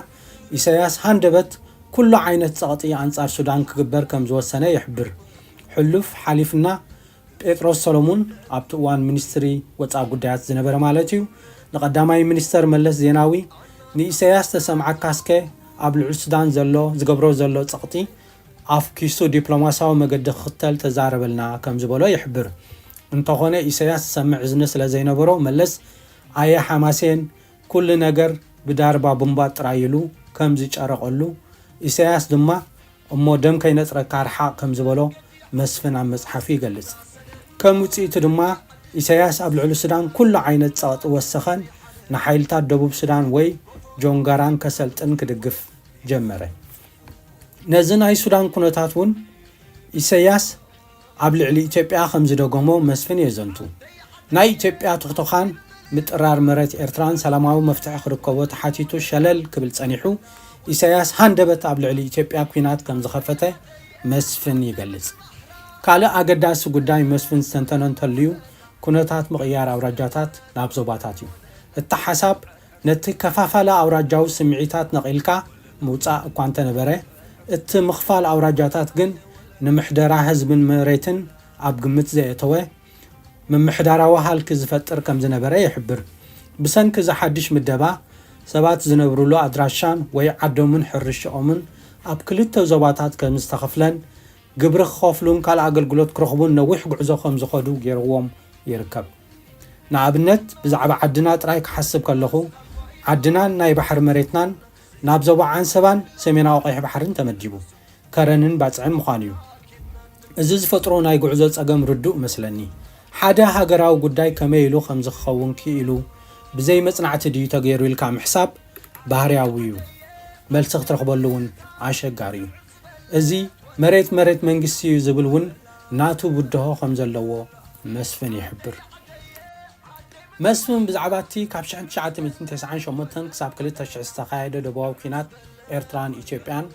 ኢሰያስ ሃንደበት ኩሉ ዓይነት ጸቕጢ ኣንጻር ሱዳን ክግበር ከም ዝወሰነ ይሕብር። ሕሉፍ ሓሊፍና ጴጥሮስ ሰሎሙን ኣብቲ እዋን ሚኒስትሪ ወጻኢ ጉዳያት ዝነበረ ማለት እዩ፣ ንቐዳማይ ሚኒስተር መለስ ዜናዊ ንኢሰያስ ተሰምዓካስከ ኣብ ልዑል ሱዳን ዘሎ ዝገብሮ ዘሎ ጸቕጢ ኣፍኪሱ ዲፕሎማስያዊ መገዲ ክኽተል ተዛረበልና ከም ዝበሎ ይሕብር። እንተኾነ ኢሰያስ ዝሰምዕ እዝኒ ስለ ዘይነበሮ መለስ ኣየ ሓማሴን ኩሉ ነገር ብዳርባ ቡምባ ጥራይ ኢሉ ከም ዝጨረቐሉ ኢሰያስ ድማ እሞ ደም ከይነጽረካ ርሓቕ ከም ዝበሎ መስፍን ኣብ መጽሓፉ ይገልጽ። ከም ውጽኢቱ ድማ ኢሰያስ ኣብ ልዕሊ ሱዳን ኩሉ ዓይነት ጸቕጢ ወሰኸን ንሓይልታት ደቡብ ሱዳን ወይ ጆንጋራን ከሰልጥን ክድግፍ ጀመረ። ነዚ ናይ ሱዳን ኩነታት እውን ኢሰያስ ኣብ ልዕሊ ኢትዮጵያ ከም ዝደገሞ መስፍን የዘንቱ። ናይ ኢትዮጵያ ትኽትዃን ምጥራር መሬት ኤርትራን ሰላማዊ መፍትሒ ክርከቦ ተሓቲቱ ሸለል ክብል ጸኒሑ፣ ኢሰያስ ሃንደበት ኣብ ልዕሊ ኢትዮጵያ ኲናት ከም ዝኸፈተ መስፍን ይገልጽ። ካልእ ኣገዳሲ ጉዳይ መስፍን ዝተንተኖ እንተልዩ፣ ኩነታት ምቕያር ኣውራጃታት ናብ ዞባታት እዩ። እቲ ሓሳብ ነቲ ከፋፋሊ ኣውራጃዊ ስምዒታት ነቒልካ ምውጻእ እኳ እንተነበረ፣ እቲ ምኽፋል ኣውራጃታት ግን ንምሕደራ ህዝብን መሬትን ኣብ ግምት ዘየእተወ፣ ምምሕዳራዊ ሃልኪ ዝፈጥር ከም ዝነበረ ይሕብር። ብሰንኪ እዚ ሓድሽ ምደባ፣ ሰባት ዝነብሩሉ ኣድራሻን ወይ ዓዶምን ሕርሽኦምን ኣብ ክልተ ዞባታት ከም ዝተኸፍለን ግብሪ ክኸፍሉን ካልእ ኣገልግሎት ክረኽቡን ነዊሕ ጉዕዞ ከም ዝኸዱ ገይርዎም ይርከብ። ንኣብነት፣ ብዛዕባ ዓድና ጥራይ ክሓስብ ከለኹ፣ ዓድናን ናይ ባሕሪ መሬትናን ናብ ዞባ ዓንሰባን ሰሜናዊ ቀይሕ ባሕርን ተመዲቡ፣ ከረንን ባጽዕን ምዃኑ እዩ። እዚ ዝፈጥሮ ናይ ጉዕዞ ጸገም ርዱእ መስለኒ። ሓደ ሃገራዊ ጉዳይ ከመይ ኢሉ ከም ዝኸውን ክኢሉ ብዘይ መጽናዕቲ ድዩ ተገይሩ ኢልካ ምሕሳብ ባህርያዊ እዩ። መልሲ ክትረኽበሉ እውን ኣሸጋሪ እዩ። እዚ መሬት መሬት መንግስቲ እዩ ዝብል እውን ናቱ ብድሆ ከም ዘለዎ መስፍን ይሕብር። መስፍን ብዛዕባ እቲ ካብ ሽሕን ትሽዓተ ሚእትን ተስዓን ሸሞንተን ክሳብ ክልተ ሽሕ ዝተኻየደ ደቡባዊ ኲናት ኤርትራን ኢትዮጵያን፣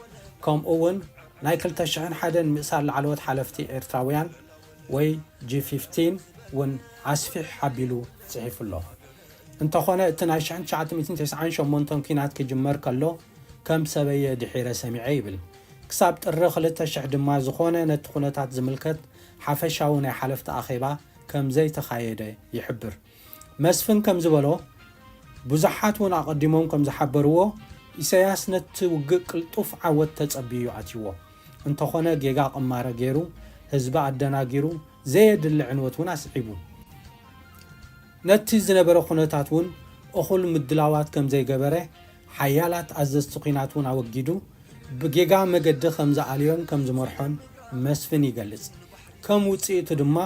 ከምኡ እውን ናይ ክልተ ሽሕን ሓደን ምእሳር ላዕለዎት ሓለፍቲ ኤርትራውያን ወይ ጂ ፊፍቲን እውን ኣስፊሕ ኣቢሉ ጽሒፉ ኣሎ። እንተኾነ እቲ ናይ ሽሕን ትሽዓተ ሚእትን ተስዓን ሸሞንተን ኲናት ክጅመር ከሎ ከም ሰበየ ድሒረ ሰሚዐ ይብል። ክሳብ ጥሪ ክልተ ሽሕ ድማ ዝኾነ ነቲ ኩነታት ዝምልከት ሓፈሻዊ ናይ ሓለፍቲ ኣኼባ ከም ዘይተኻየደ ይሕብር። መስፍን ከም ዝበሎ፣ ብዙሓት እውን ኣቐዲሞም ከም ዝሓበርዎ፣ ኢሳያስ ነቲ ውግእ ቅልጡፍ ዓወት ተጸብዩ ኣትይዎ። እንተኾነ ጌጋ ቅማረ ገይሩ፣ ህዝቢ ኣደናጊሩ፣ ዘየድሊ ዕንወት እውን ኣስዒቡ። ነቲ ዝነበረ ኩነታት እውን እኹል ምድላዋት ከም ዘይገበረ፣ ሓያላት ኣዘዝቲ ኲናት እውን ኣወጊዱ፣ ብጌጋ መገዲ ከም ዝኣልዮን ከም ዝመርሖን መስፍን ይገልጽ። ከም ውጽኢቱ ድማ፣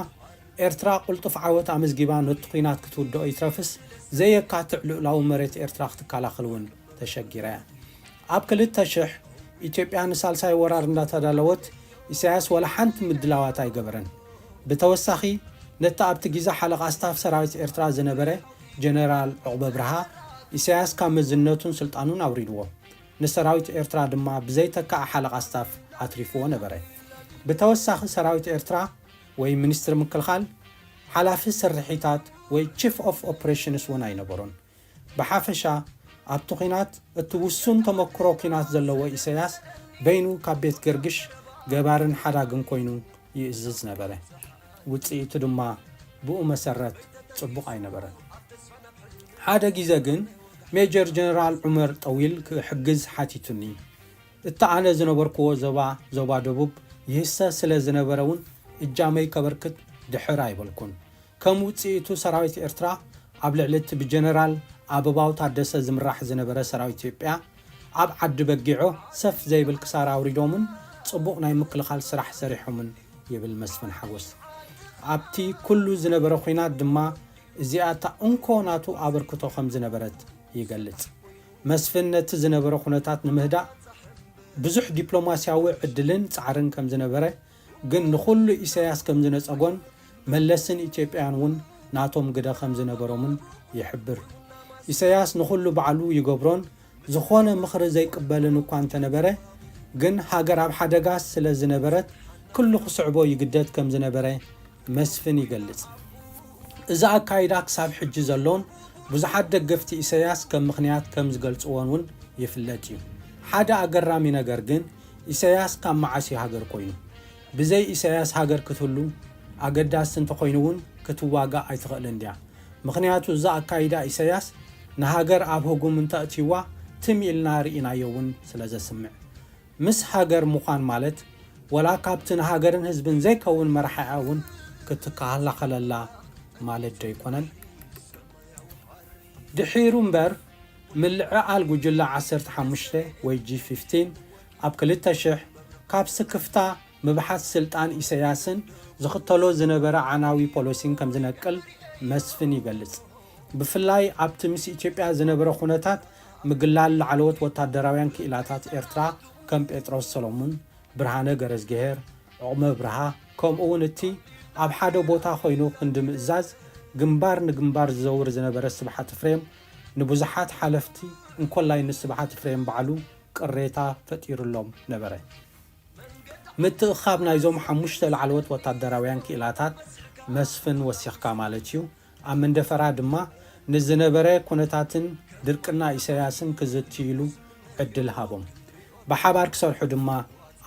ኤርትራ ቅልጡፍ ዓወት ኣመዝጊባ ነቲ ኲናት ክትውድኦ ይትረፍስ ዘየካትዕ ልኡላዊ መሬት ኤርትራ ክትከላኸል እውን ተሸጊራ እያ። ኣብ ክልተ ሽሕ ኢትዮጵያ ንሳልሳይ ወራር እንዳተዳለወት ኢሳያስ ወላ ሓንቲ ምድላዋት ኣይገበረን። ብተወሳኺ ነቲ ኣብቲ ግዜ ሓለቓ ስታፍ ሰራዊት ኤርትራ ዝነበረ ጀነራል ዑቕበ ብርሃ ኢሳያስ ካብ መዝነቱን ስልጣኑን ኣውሪድዎ። ንሰራዊት ኤርትራ ድማ ብዘይተካእ ሓለቓ ስታፍ ኣትሪፍዎ ነበረ። ብተወሳኺ ሰራዊት ኤርትራ ወይ ሚኒስትሪ ምክልኻል ሓላፊ ስርሒታት ወይ ቺፍ ኦፍ ኦፕሬሽንስ እውን ኣይነበሮን። ብሓፈሻ ኣብቲ ኲናት እቲ ውሱን ተመክሮ ኲናት ዘለዎ ኢሳያስ በይኑ ካብ ቤት ገርግሽ ገባርን ሓዳግን ኮይኑ ይእዝዝ ነበረ። ውጽኢቱ ድማ ብኡ መሰረት ጽቡቕ ኣይነበረን። ሓደ ግዜ ግን ሜጀር ጀነራል ዑመር ጠዊል ክሕግዝ ሓቲቱኒ። እቲ ኣነ ዝነበርክዎ ዞባ፣ ዞባ ደቡብ ይህሰ ስለ ዝነበረ እውን እጃመይ ከበርክት ድሕር ኣይበልኩን። ከም ውጽኢቱ ሰራዊት ኤርትራ ኣብ ልዕሊ እቲ ብጀነራል ኣበባው ታደሰ ዝምራሕ ዝነበረ ሰራዊት ኢትዮጵያ ኣብ ዓዲ በጊዖ ሰፍ ዘይብል ክሳራ ኣውሪዶምን ጽቡቕ ናይ ምክልኻል ስራሕ ሰሪሖምን ይብል መስፍን ሓጎስ። ኣብቲ ኩሉ ዝነበረ ኲናት ድማ እዚኣ እታ እንኮ ናቱ ኣበርክቶ ከም ዝነበረት ይገልጽ። መስፍን ነቲ ዝነበረ ኩነታት ንምህዳእ ብዙሕ ዲፕሎማስያዊ ዕድልን ጻዕርን ከም ዝነበረ፣ ግን ንኹሉ ኢሳያስ ከም ዝነጸጎን መለስን ኢትዮጵያን እውን ናቶም ግደ ከም ዝነበሮምን ይሕብር። ኢሳያስ ንኹሉ ባዕሉ ይገብሮን ዝኾነ ምኽሪ ዘይቅበልን እኳ እንተነበረ፣ ግን ሃገር ኣብ ሓደጋ ስለ ዝነበረት ኩሉ ክስዕቦ ይግደድ ከም ዝነበረ መስፍን ይገልጽ። እዚ ኣካይዳ ክሳብ ሕጂ ዘሎን ብዙሓት ደገፍቲ ኢሳያስ ከም ምኽንያት ከም ዝገልጽዎን እውን ይፍለጥ እዩ። ሓደ ኣገራሚ ነገር ግን ኢሳያስ ካብ መዓስ እዩ ሃገር ኮይኑ? ብዘይ ኢሳያስ ሃገር ክትህሉ ኣገዳሲ እንተኾይኑ እውን ክትዋጋእ ኣይትኽእልን ድያ? ምኽንያቱ እዛ ኣካይዳ ኢሳያስ ንሃገር ኣብ ህጉም እንተእትይዋ ትም ኢልና ርኢናዮ እውን ስለ ዘስምዕ። ምስ ሃገር ምዃን ማለት ወላ ካብቲ ንሃገርን ህዝብን ዘይከውን መራሒኣ እውን ክትከላኸለላ ማለት ዶ ኣይኮነን? ድሒሩ እምበር ምልዕዓል ጉጅለ ዓሰርተ ሓሙሽተ ወይ ጂ ፊፍቲን ኣብ ክልተ ሽሕ ካብ ስክፍታ ምብሓት ስልጣን ኢሳያስን ዝኽተሎ ዝነበረ ዓናዊ ፖሊሲን ከም ዝነቅል መስፍን ይገልጽ። ብፍላይ ኣብቲ ምስ ኢትዮጵያ ዝነበረ ኩነታት ምግላል ላዕለዎት ወታደራውያን ክኢላታት ኤርትራ ከም ጴጥሮስ ሰሎሙን፣ ብርሃነ ገረዝግሄር፣ ዑቕመ ብርሃ፣ ከምኡ እውን እቲ ኣብ ሓደ ቦታ ኮይኑ ክንዲ ምእዛዝ ግንባር ንግንባር ዝዘውር ዝነበረ ስብሓት ኤፍሬም ንብዙሓት ሓለፍቲ እንኮላይ ንስብሓት ኤፍሬም ባዕሉ ቅሬታ ፈጢሩሎም ነበረ። ምትእኻብ ናይዞም ሓሙሽተ ላዕለዎት ወታደራውያን ክኢላታት መስፍን ወሲኽካ ማለት እዩ። ኣብ መንደፈራ ድማ ንዝነበረ ኩነታትን ድርቅና ኢሳያስን ክዝትይሉ ዕድል ሃቦም። ብሓባር ክሰርሑ ድማ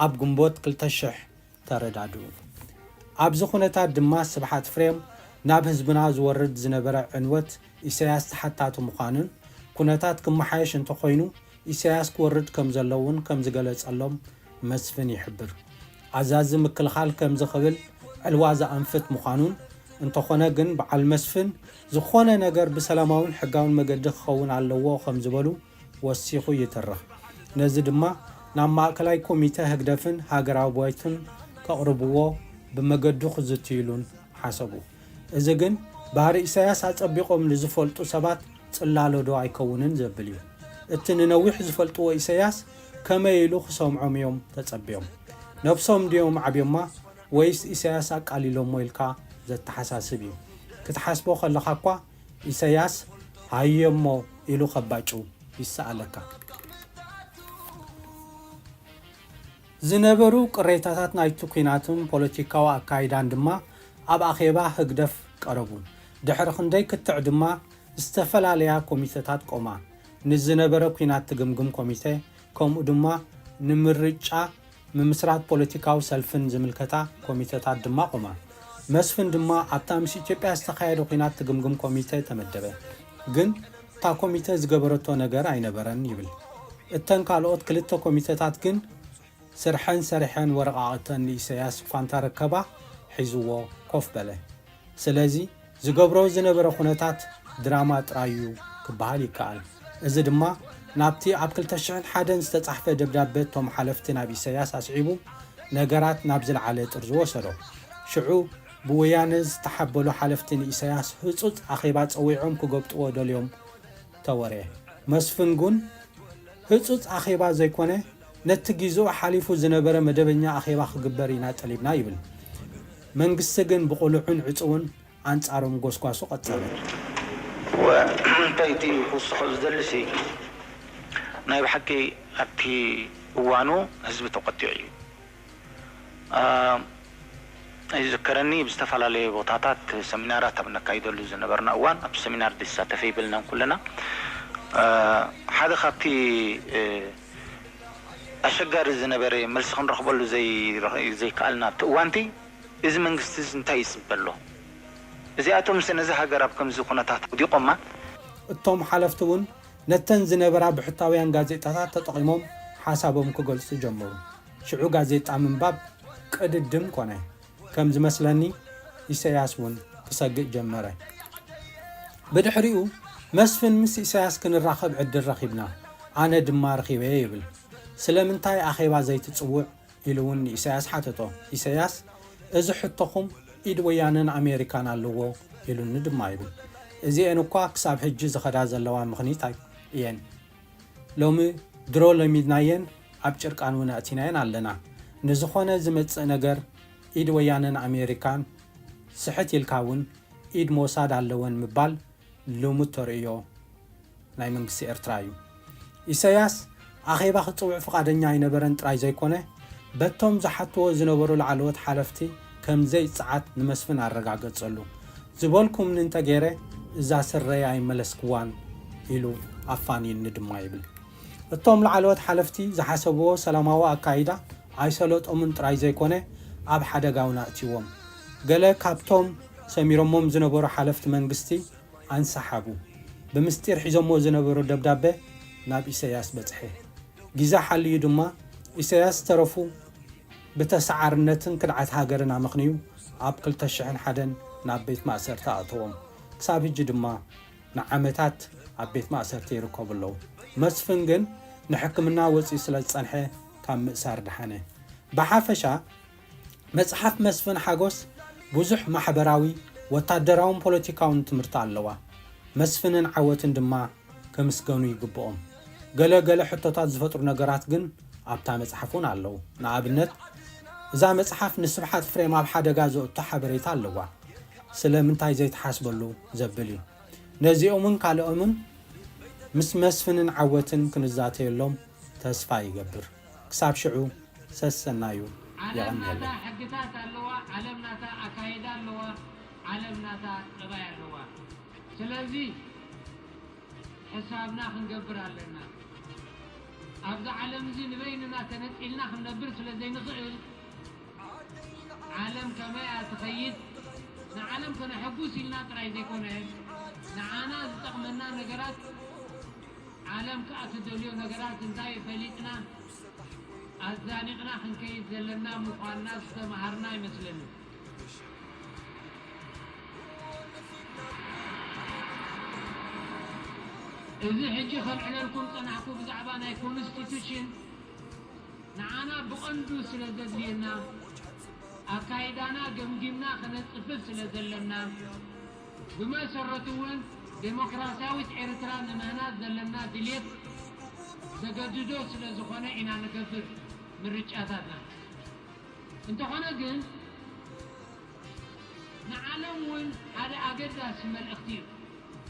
ኣብ ግንቦት ክልተ ሽሕ ተረዳድኡ። ኣብዚ ኩነታት ድማ ስብሓት ኤፍሬም ናብ ህዝብና ዝወርድ ዝነበረ ዕንወት ኢሳያስ ተሓታቲ ምዃኑን ኩነታት ክመሓየሽ እንተኾይኑ ኢሳያስ ክወርድ ከም ዘለውን ከም ዝገለጸሎም መስፍን ይሕብር። ኣዛዚ ምክልኻል ከምዚ ክብል ዕልዋ ዘኣንፍት ምዃኑን፣ እንተኾነ ግን በዓል መስፍን ዝኾነ ነገር ብሰላማውን ሕጋውን መገዲ ክኸውን ኣለዎ ከም ዝበሉ ወሲኹ ይትርኽ። ነዚ ድማ ናብ ማእከላይ ኮሚተ ህግደፍን ሃገራዊ ባይቶን ከቕርብዎ ብመገዱ ክዝትይሉን ሓሰቡ። እዚ ግን ባህሪ ኢሳያስ ኣጸቢቖም ንዝፈልጡ ሰባት ጽላሎ ዶ ኣይከውንን ዘብል እዩ። እቲ ንነዊሕ ዝፈልጥዎ ኢሳያስ ከመይ ኢሉ ክሰምዖም እዮም ተጸብዮም። ነብሶም ድዮም ዓብዮማ ወይስ ኢሳያስ ኣቃሊሎሞ ኢልካ ዘተሓሳስብ እዩ። ክትሓስቦ ከለኻ እኳ ኢሳያስ ሃየሞ ኢሉ ከባጭው ይሰኣለካ። ዝነበሩ ቅሬታታት ናይቲ ኲናትን ፖለቲካዊ ኣካይዳን ድማ ኣብ ኣኼባ ህግደፍ ቀረቡ። ድሕሪ ክንደይ ክትዕ ድማ ዝተፈላለያ ኮሚተታት ቆማ። ንዝነበረ ኲናት ትግምግም ኮሚተ፣ ከምኡ ድማ ንምርጫ ምምስራት ፖለቲካዊ ሰልፍን ዝምልከታ ኮሚተታት ድማ ቆማ። መስፍን ድማ ኣብታ ምስ ኢትዮጵያ ዝተኻየደ ኲናት ትግምግም ኮሚተ ተመደበ። ግን እታ ኮሚተ ዝገበረቶ ነገር ኣይነበረን ይብል። እተን ካልኦት ክልተ ኮሚተታት ግን ስርሐን ሰሪሐን ወረቓቕተን ንኢሳያስ እኳ እንተረከባ ሒዝዎ ኮፍ በለ። ስለዚ ዝገብሮ ዝነበረ ኩነታት ድራማ ጥራይ እዩ ክበሃል ይከኣል። እዚ ድማ ናብቲ ኣብ ክልተ ሽሕን ሓደን ዝተጻሕፈ ደብዳበ እቶም ሓለፍቲ ናብ ኢሳያስ ኣስዒቡ ነገራት ናብ ዝለዓለ ጥርዚ ወሰዶ። ሽዑ ብወያነ ዝተሓበሉ ሓለፍቲ ንኢሳያስ ህጹጽ ኣኼባ ጸዊዖም ክገብጥዎ ደልዮም ተወርየ። መስፍን ጉን ህጹጽ ኣኼባ ዘይኮነ ነቲ ጊዜኡ ሓሊፉ ዝነበረ መደበኛ ኣኼባ ክግበር ኢና ጠሊብና ይብል። መንግስቲ ግን ብቕሉዕን ዕጹውን ኣንጻሮም ጎስጓሱ ቀጸለ። እንታይ እቲ ክውስኾ ዝደልሲ ናይ ብሓቂ ኣብቲ እዋኑ ህዝቢ ተቆጢዑ እዩ። ይዝከረኒ ብዝተፈላለየ ቦታታት ሰሚናራት ኣብ ነካይደሉ ዝነበርና እዋን ኣብቲ ሰሚናር ዝሳተፈ ይብልናን ኩለና ሓደ ካብቲ ኣሸጋሪ ዝነበረ መልሲ ክንረኽበሉ ዘይከኣልና ኣብቲ እዋንቲ እዚ መንግስቲ እዚ እንታይ ይፅበ ኣሎ? እዚኣቶም ነዚ ሃገር ኣብ ከምዚ ኩነታት ኣውዲቖማ። እቶም ሓለፍቲ እውን ነተን ዝነበራ ብሕታውያን ጋዜጣታት ተጠቒሞም ሓሳቦም ክገልጹ ጀመሩ። ሽዑ ጋዜጣ ምንባብ ቅድድም ኮነ። ከም ዝመስለኒ ኢሳያስ እውን ክሰግእ ጀመረ። ብድሕሪኡ መስፍን ምስ ኢሳያስ ክንራኸብ ዕድል ረኺብና፣ ኣነ ድማ ረኺበ ይብል። ስለምንታይ ኣኼባ ዘይትጽውዕ ኢሉ እውን ንኢሳያስ ሓተቶ። ኢሳያስ እዚ ሕቶኹም ኢድ ወያነን ኣሜሪካን ኣለዎ ኢሉኒ ድማ ይብል። እዚኤን እኳ ክሳብ ሕጂ ዝኸዳ ዘለዋ ምኽኒት እየን። ሎሚ ድሮ ለሚድናየን ኣብ ጭርቃን እውን ኣእቲናየን ኣለና። ንዝኾነ ዝመጽእ ነገር ኢድ ወያነን ኣሜሪካን ስሕት ኢልካ እውን ኢድ ሞሳድ ኣለወን ምባል ልሙድ ተርእዮ ናይ መንግስቲ ኤርትራ እዩ። ኢሳያስ ኣኼባ ክጽውዕ ፍቓደኛ ኣይነበረን ጥራይ ዘይኮነ፣ በቶም ዝሓትዎ ዝነበሩ ላዕለዎት ሓለፍቲ ከም ዘይጸዓት ንመስፍን ኣረጋገጸሉ። ዝበልኩምኒ እንተገይረ እዛ ስረይ ኣይመለስክዋን ኢሉ ኣፋንዩኒ ድማ ይብል። እቶም ላዕለዎት ሓለፍቲ ዝሓሰብዎ ሰላማዊ ኣካይዳ ኣይሰለጦምን ጥራይ ዘይኮነ ኣብ ሓደጋ እውን ኣእትይዎም። ገለ ካብቶም ሰሚሮሞም ዝነበሩ ሓለፍቲ መንግስቲ ኣንሰሓቡ። ብምስጢር ሒዞሞ ዝነበሩ ደብዳበ ናብ ኢሳያስ በጽሐ። ግዜ ሓልዩ ድማ ኢሳያስ ዝተረፉ ብተሰዓርነትን ክድዓት ሃገርን ኣመኽንዩ ኣብ ክልተ ሽሕን ሓደን ናብ ቤት ማእሰርቲ ኣእተዎም። ክሳብ ሕጂ ድማ ንዓመታት ኣብ ቤት ማእሰርቲ ይርከቡ ኣለዉ። መስፍን ግን ንሕክምና ወጺኡ ስለ ዝጸንሐ ካብ ምእሳር ደሓነ። ብሓፈሻ መጽሓፍ መስፍን ሓጎስ ብዙሕ ማሕበራዊ፣ ወታደራውን ፖለቲካውን ትምህርቲ ኣለዋ። መስፍንን ዓወትን ድማ ክምስገኑ ይግብኦም። ገለ ገለ ሕቶታት ዝፈጥሩ ነገራት ግን ኣብታ መጽሓፍ እውን ኣለዉ። ንኣብነት እዛ መጽሓፍ ንስብሓት ፍሬም ኣብ ሓደጋ ዘእቱ ሓበሬታ ኣለዋ። ስለ ምንታይ ዘይትሓስበሉ ዘብል እዩ። ነዚኦምን ካልኦምን ምስ መስፍንን ዓወትን ክንዛተየሎም ተስፋ ይገብር። ክሳብ ሽዑ ሰሰናዩ። ዓለም ናታ ሕግታት ኣለዋ፣ ዓለም ናታ ኣካይዳ ኣለዋ፣ ዓለም ናታ ጠባይ ኣለዋ። ስለዚ ሕሳብና ክንገብር ኣለና። ኣብዚ ዓለም እዚ ንበይንና ተነጺልና ክንነብር ስለ ዘይንኽእል ዓለም ከመይ እያ ትኸይድ፣ ንዓለም ከነሐጉስ ኢልና ጥራይ ዘይኮነ ንዓና ዝጠቕመና ነገራት ዓለም ከኣ ትደልዮ ነገራት እንታይ ፈሊጥና ኣዛኒቕና ክንከይድ ዘለና ምዃንና ዝተምሃርና ይመስለኒ። እዚ ሕጂ ከልዕለልኩም ዝጸናሕኩ ብዛዕባ ናይ ኮንስቲቱሽን ንዓና ብቐንዱ ስለ ዘድልየና ኣካይዳና ገምጊምና ከነጽፍፍ ስለ ዘለና ብመሰረቱ እውን ዴሞክራሲያዊት ኤርትራ ንምህናጽ ዘለና ድልየት ዘገድዶ ስለ ዝኾነ ኢና ንገብር ምርጫታትና። እንተኾነ ግን ንዓለም እውን ሓደ ኣገዳሲ መልእኽቲ እዩ።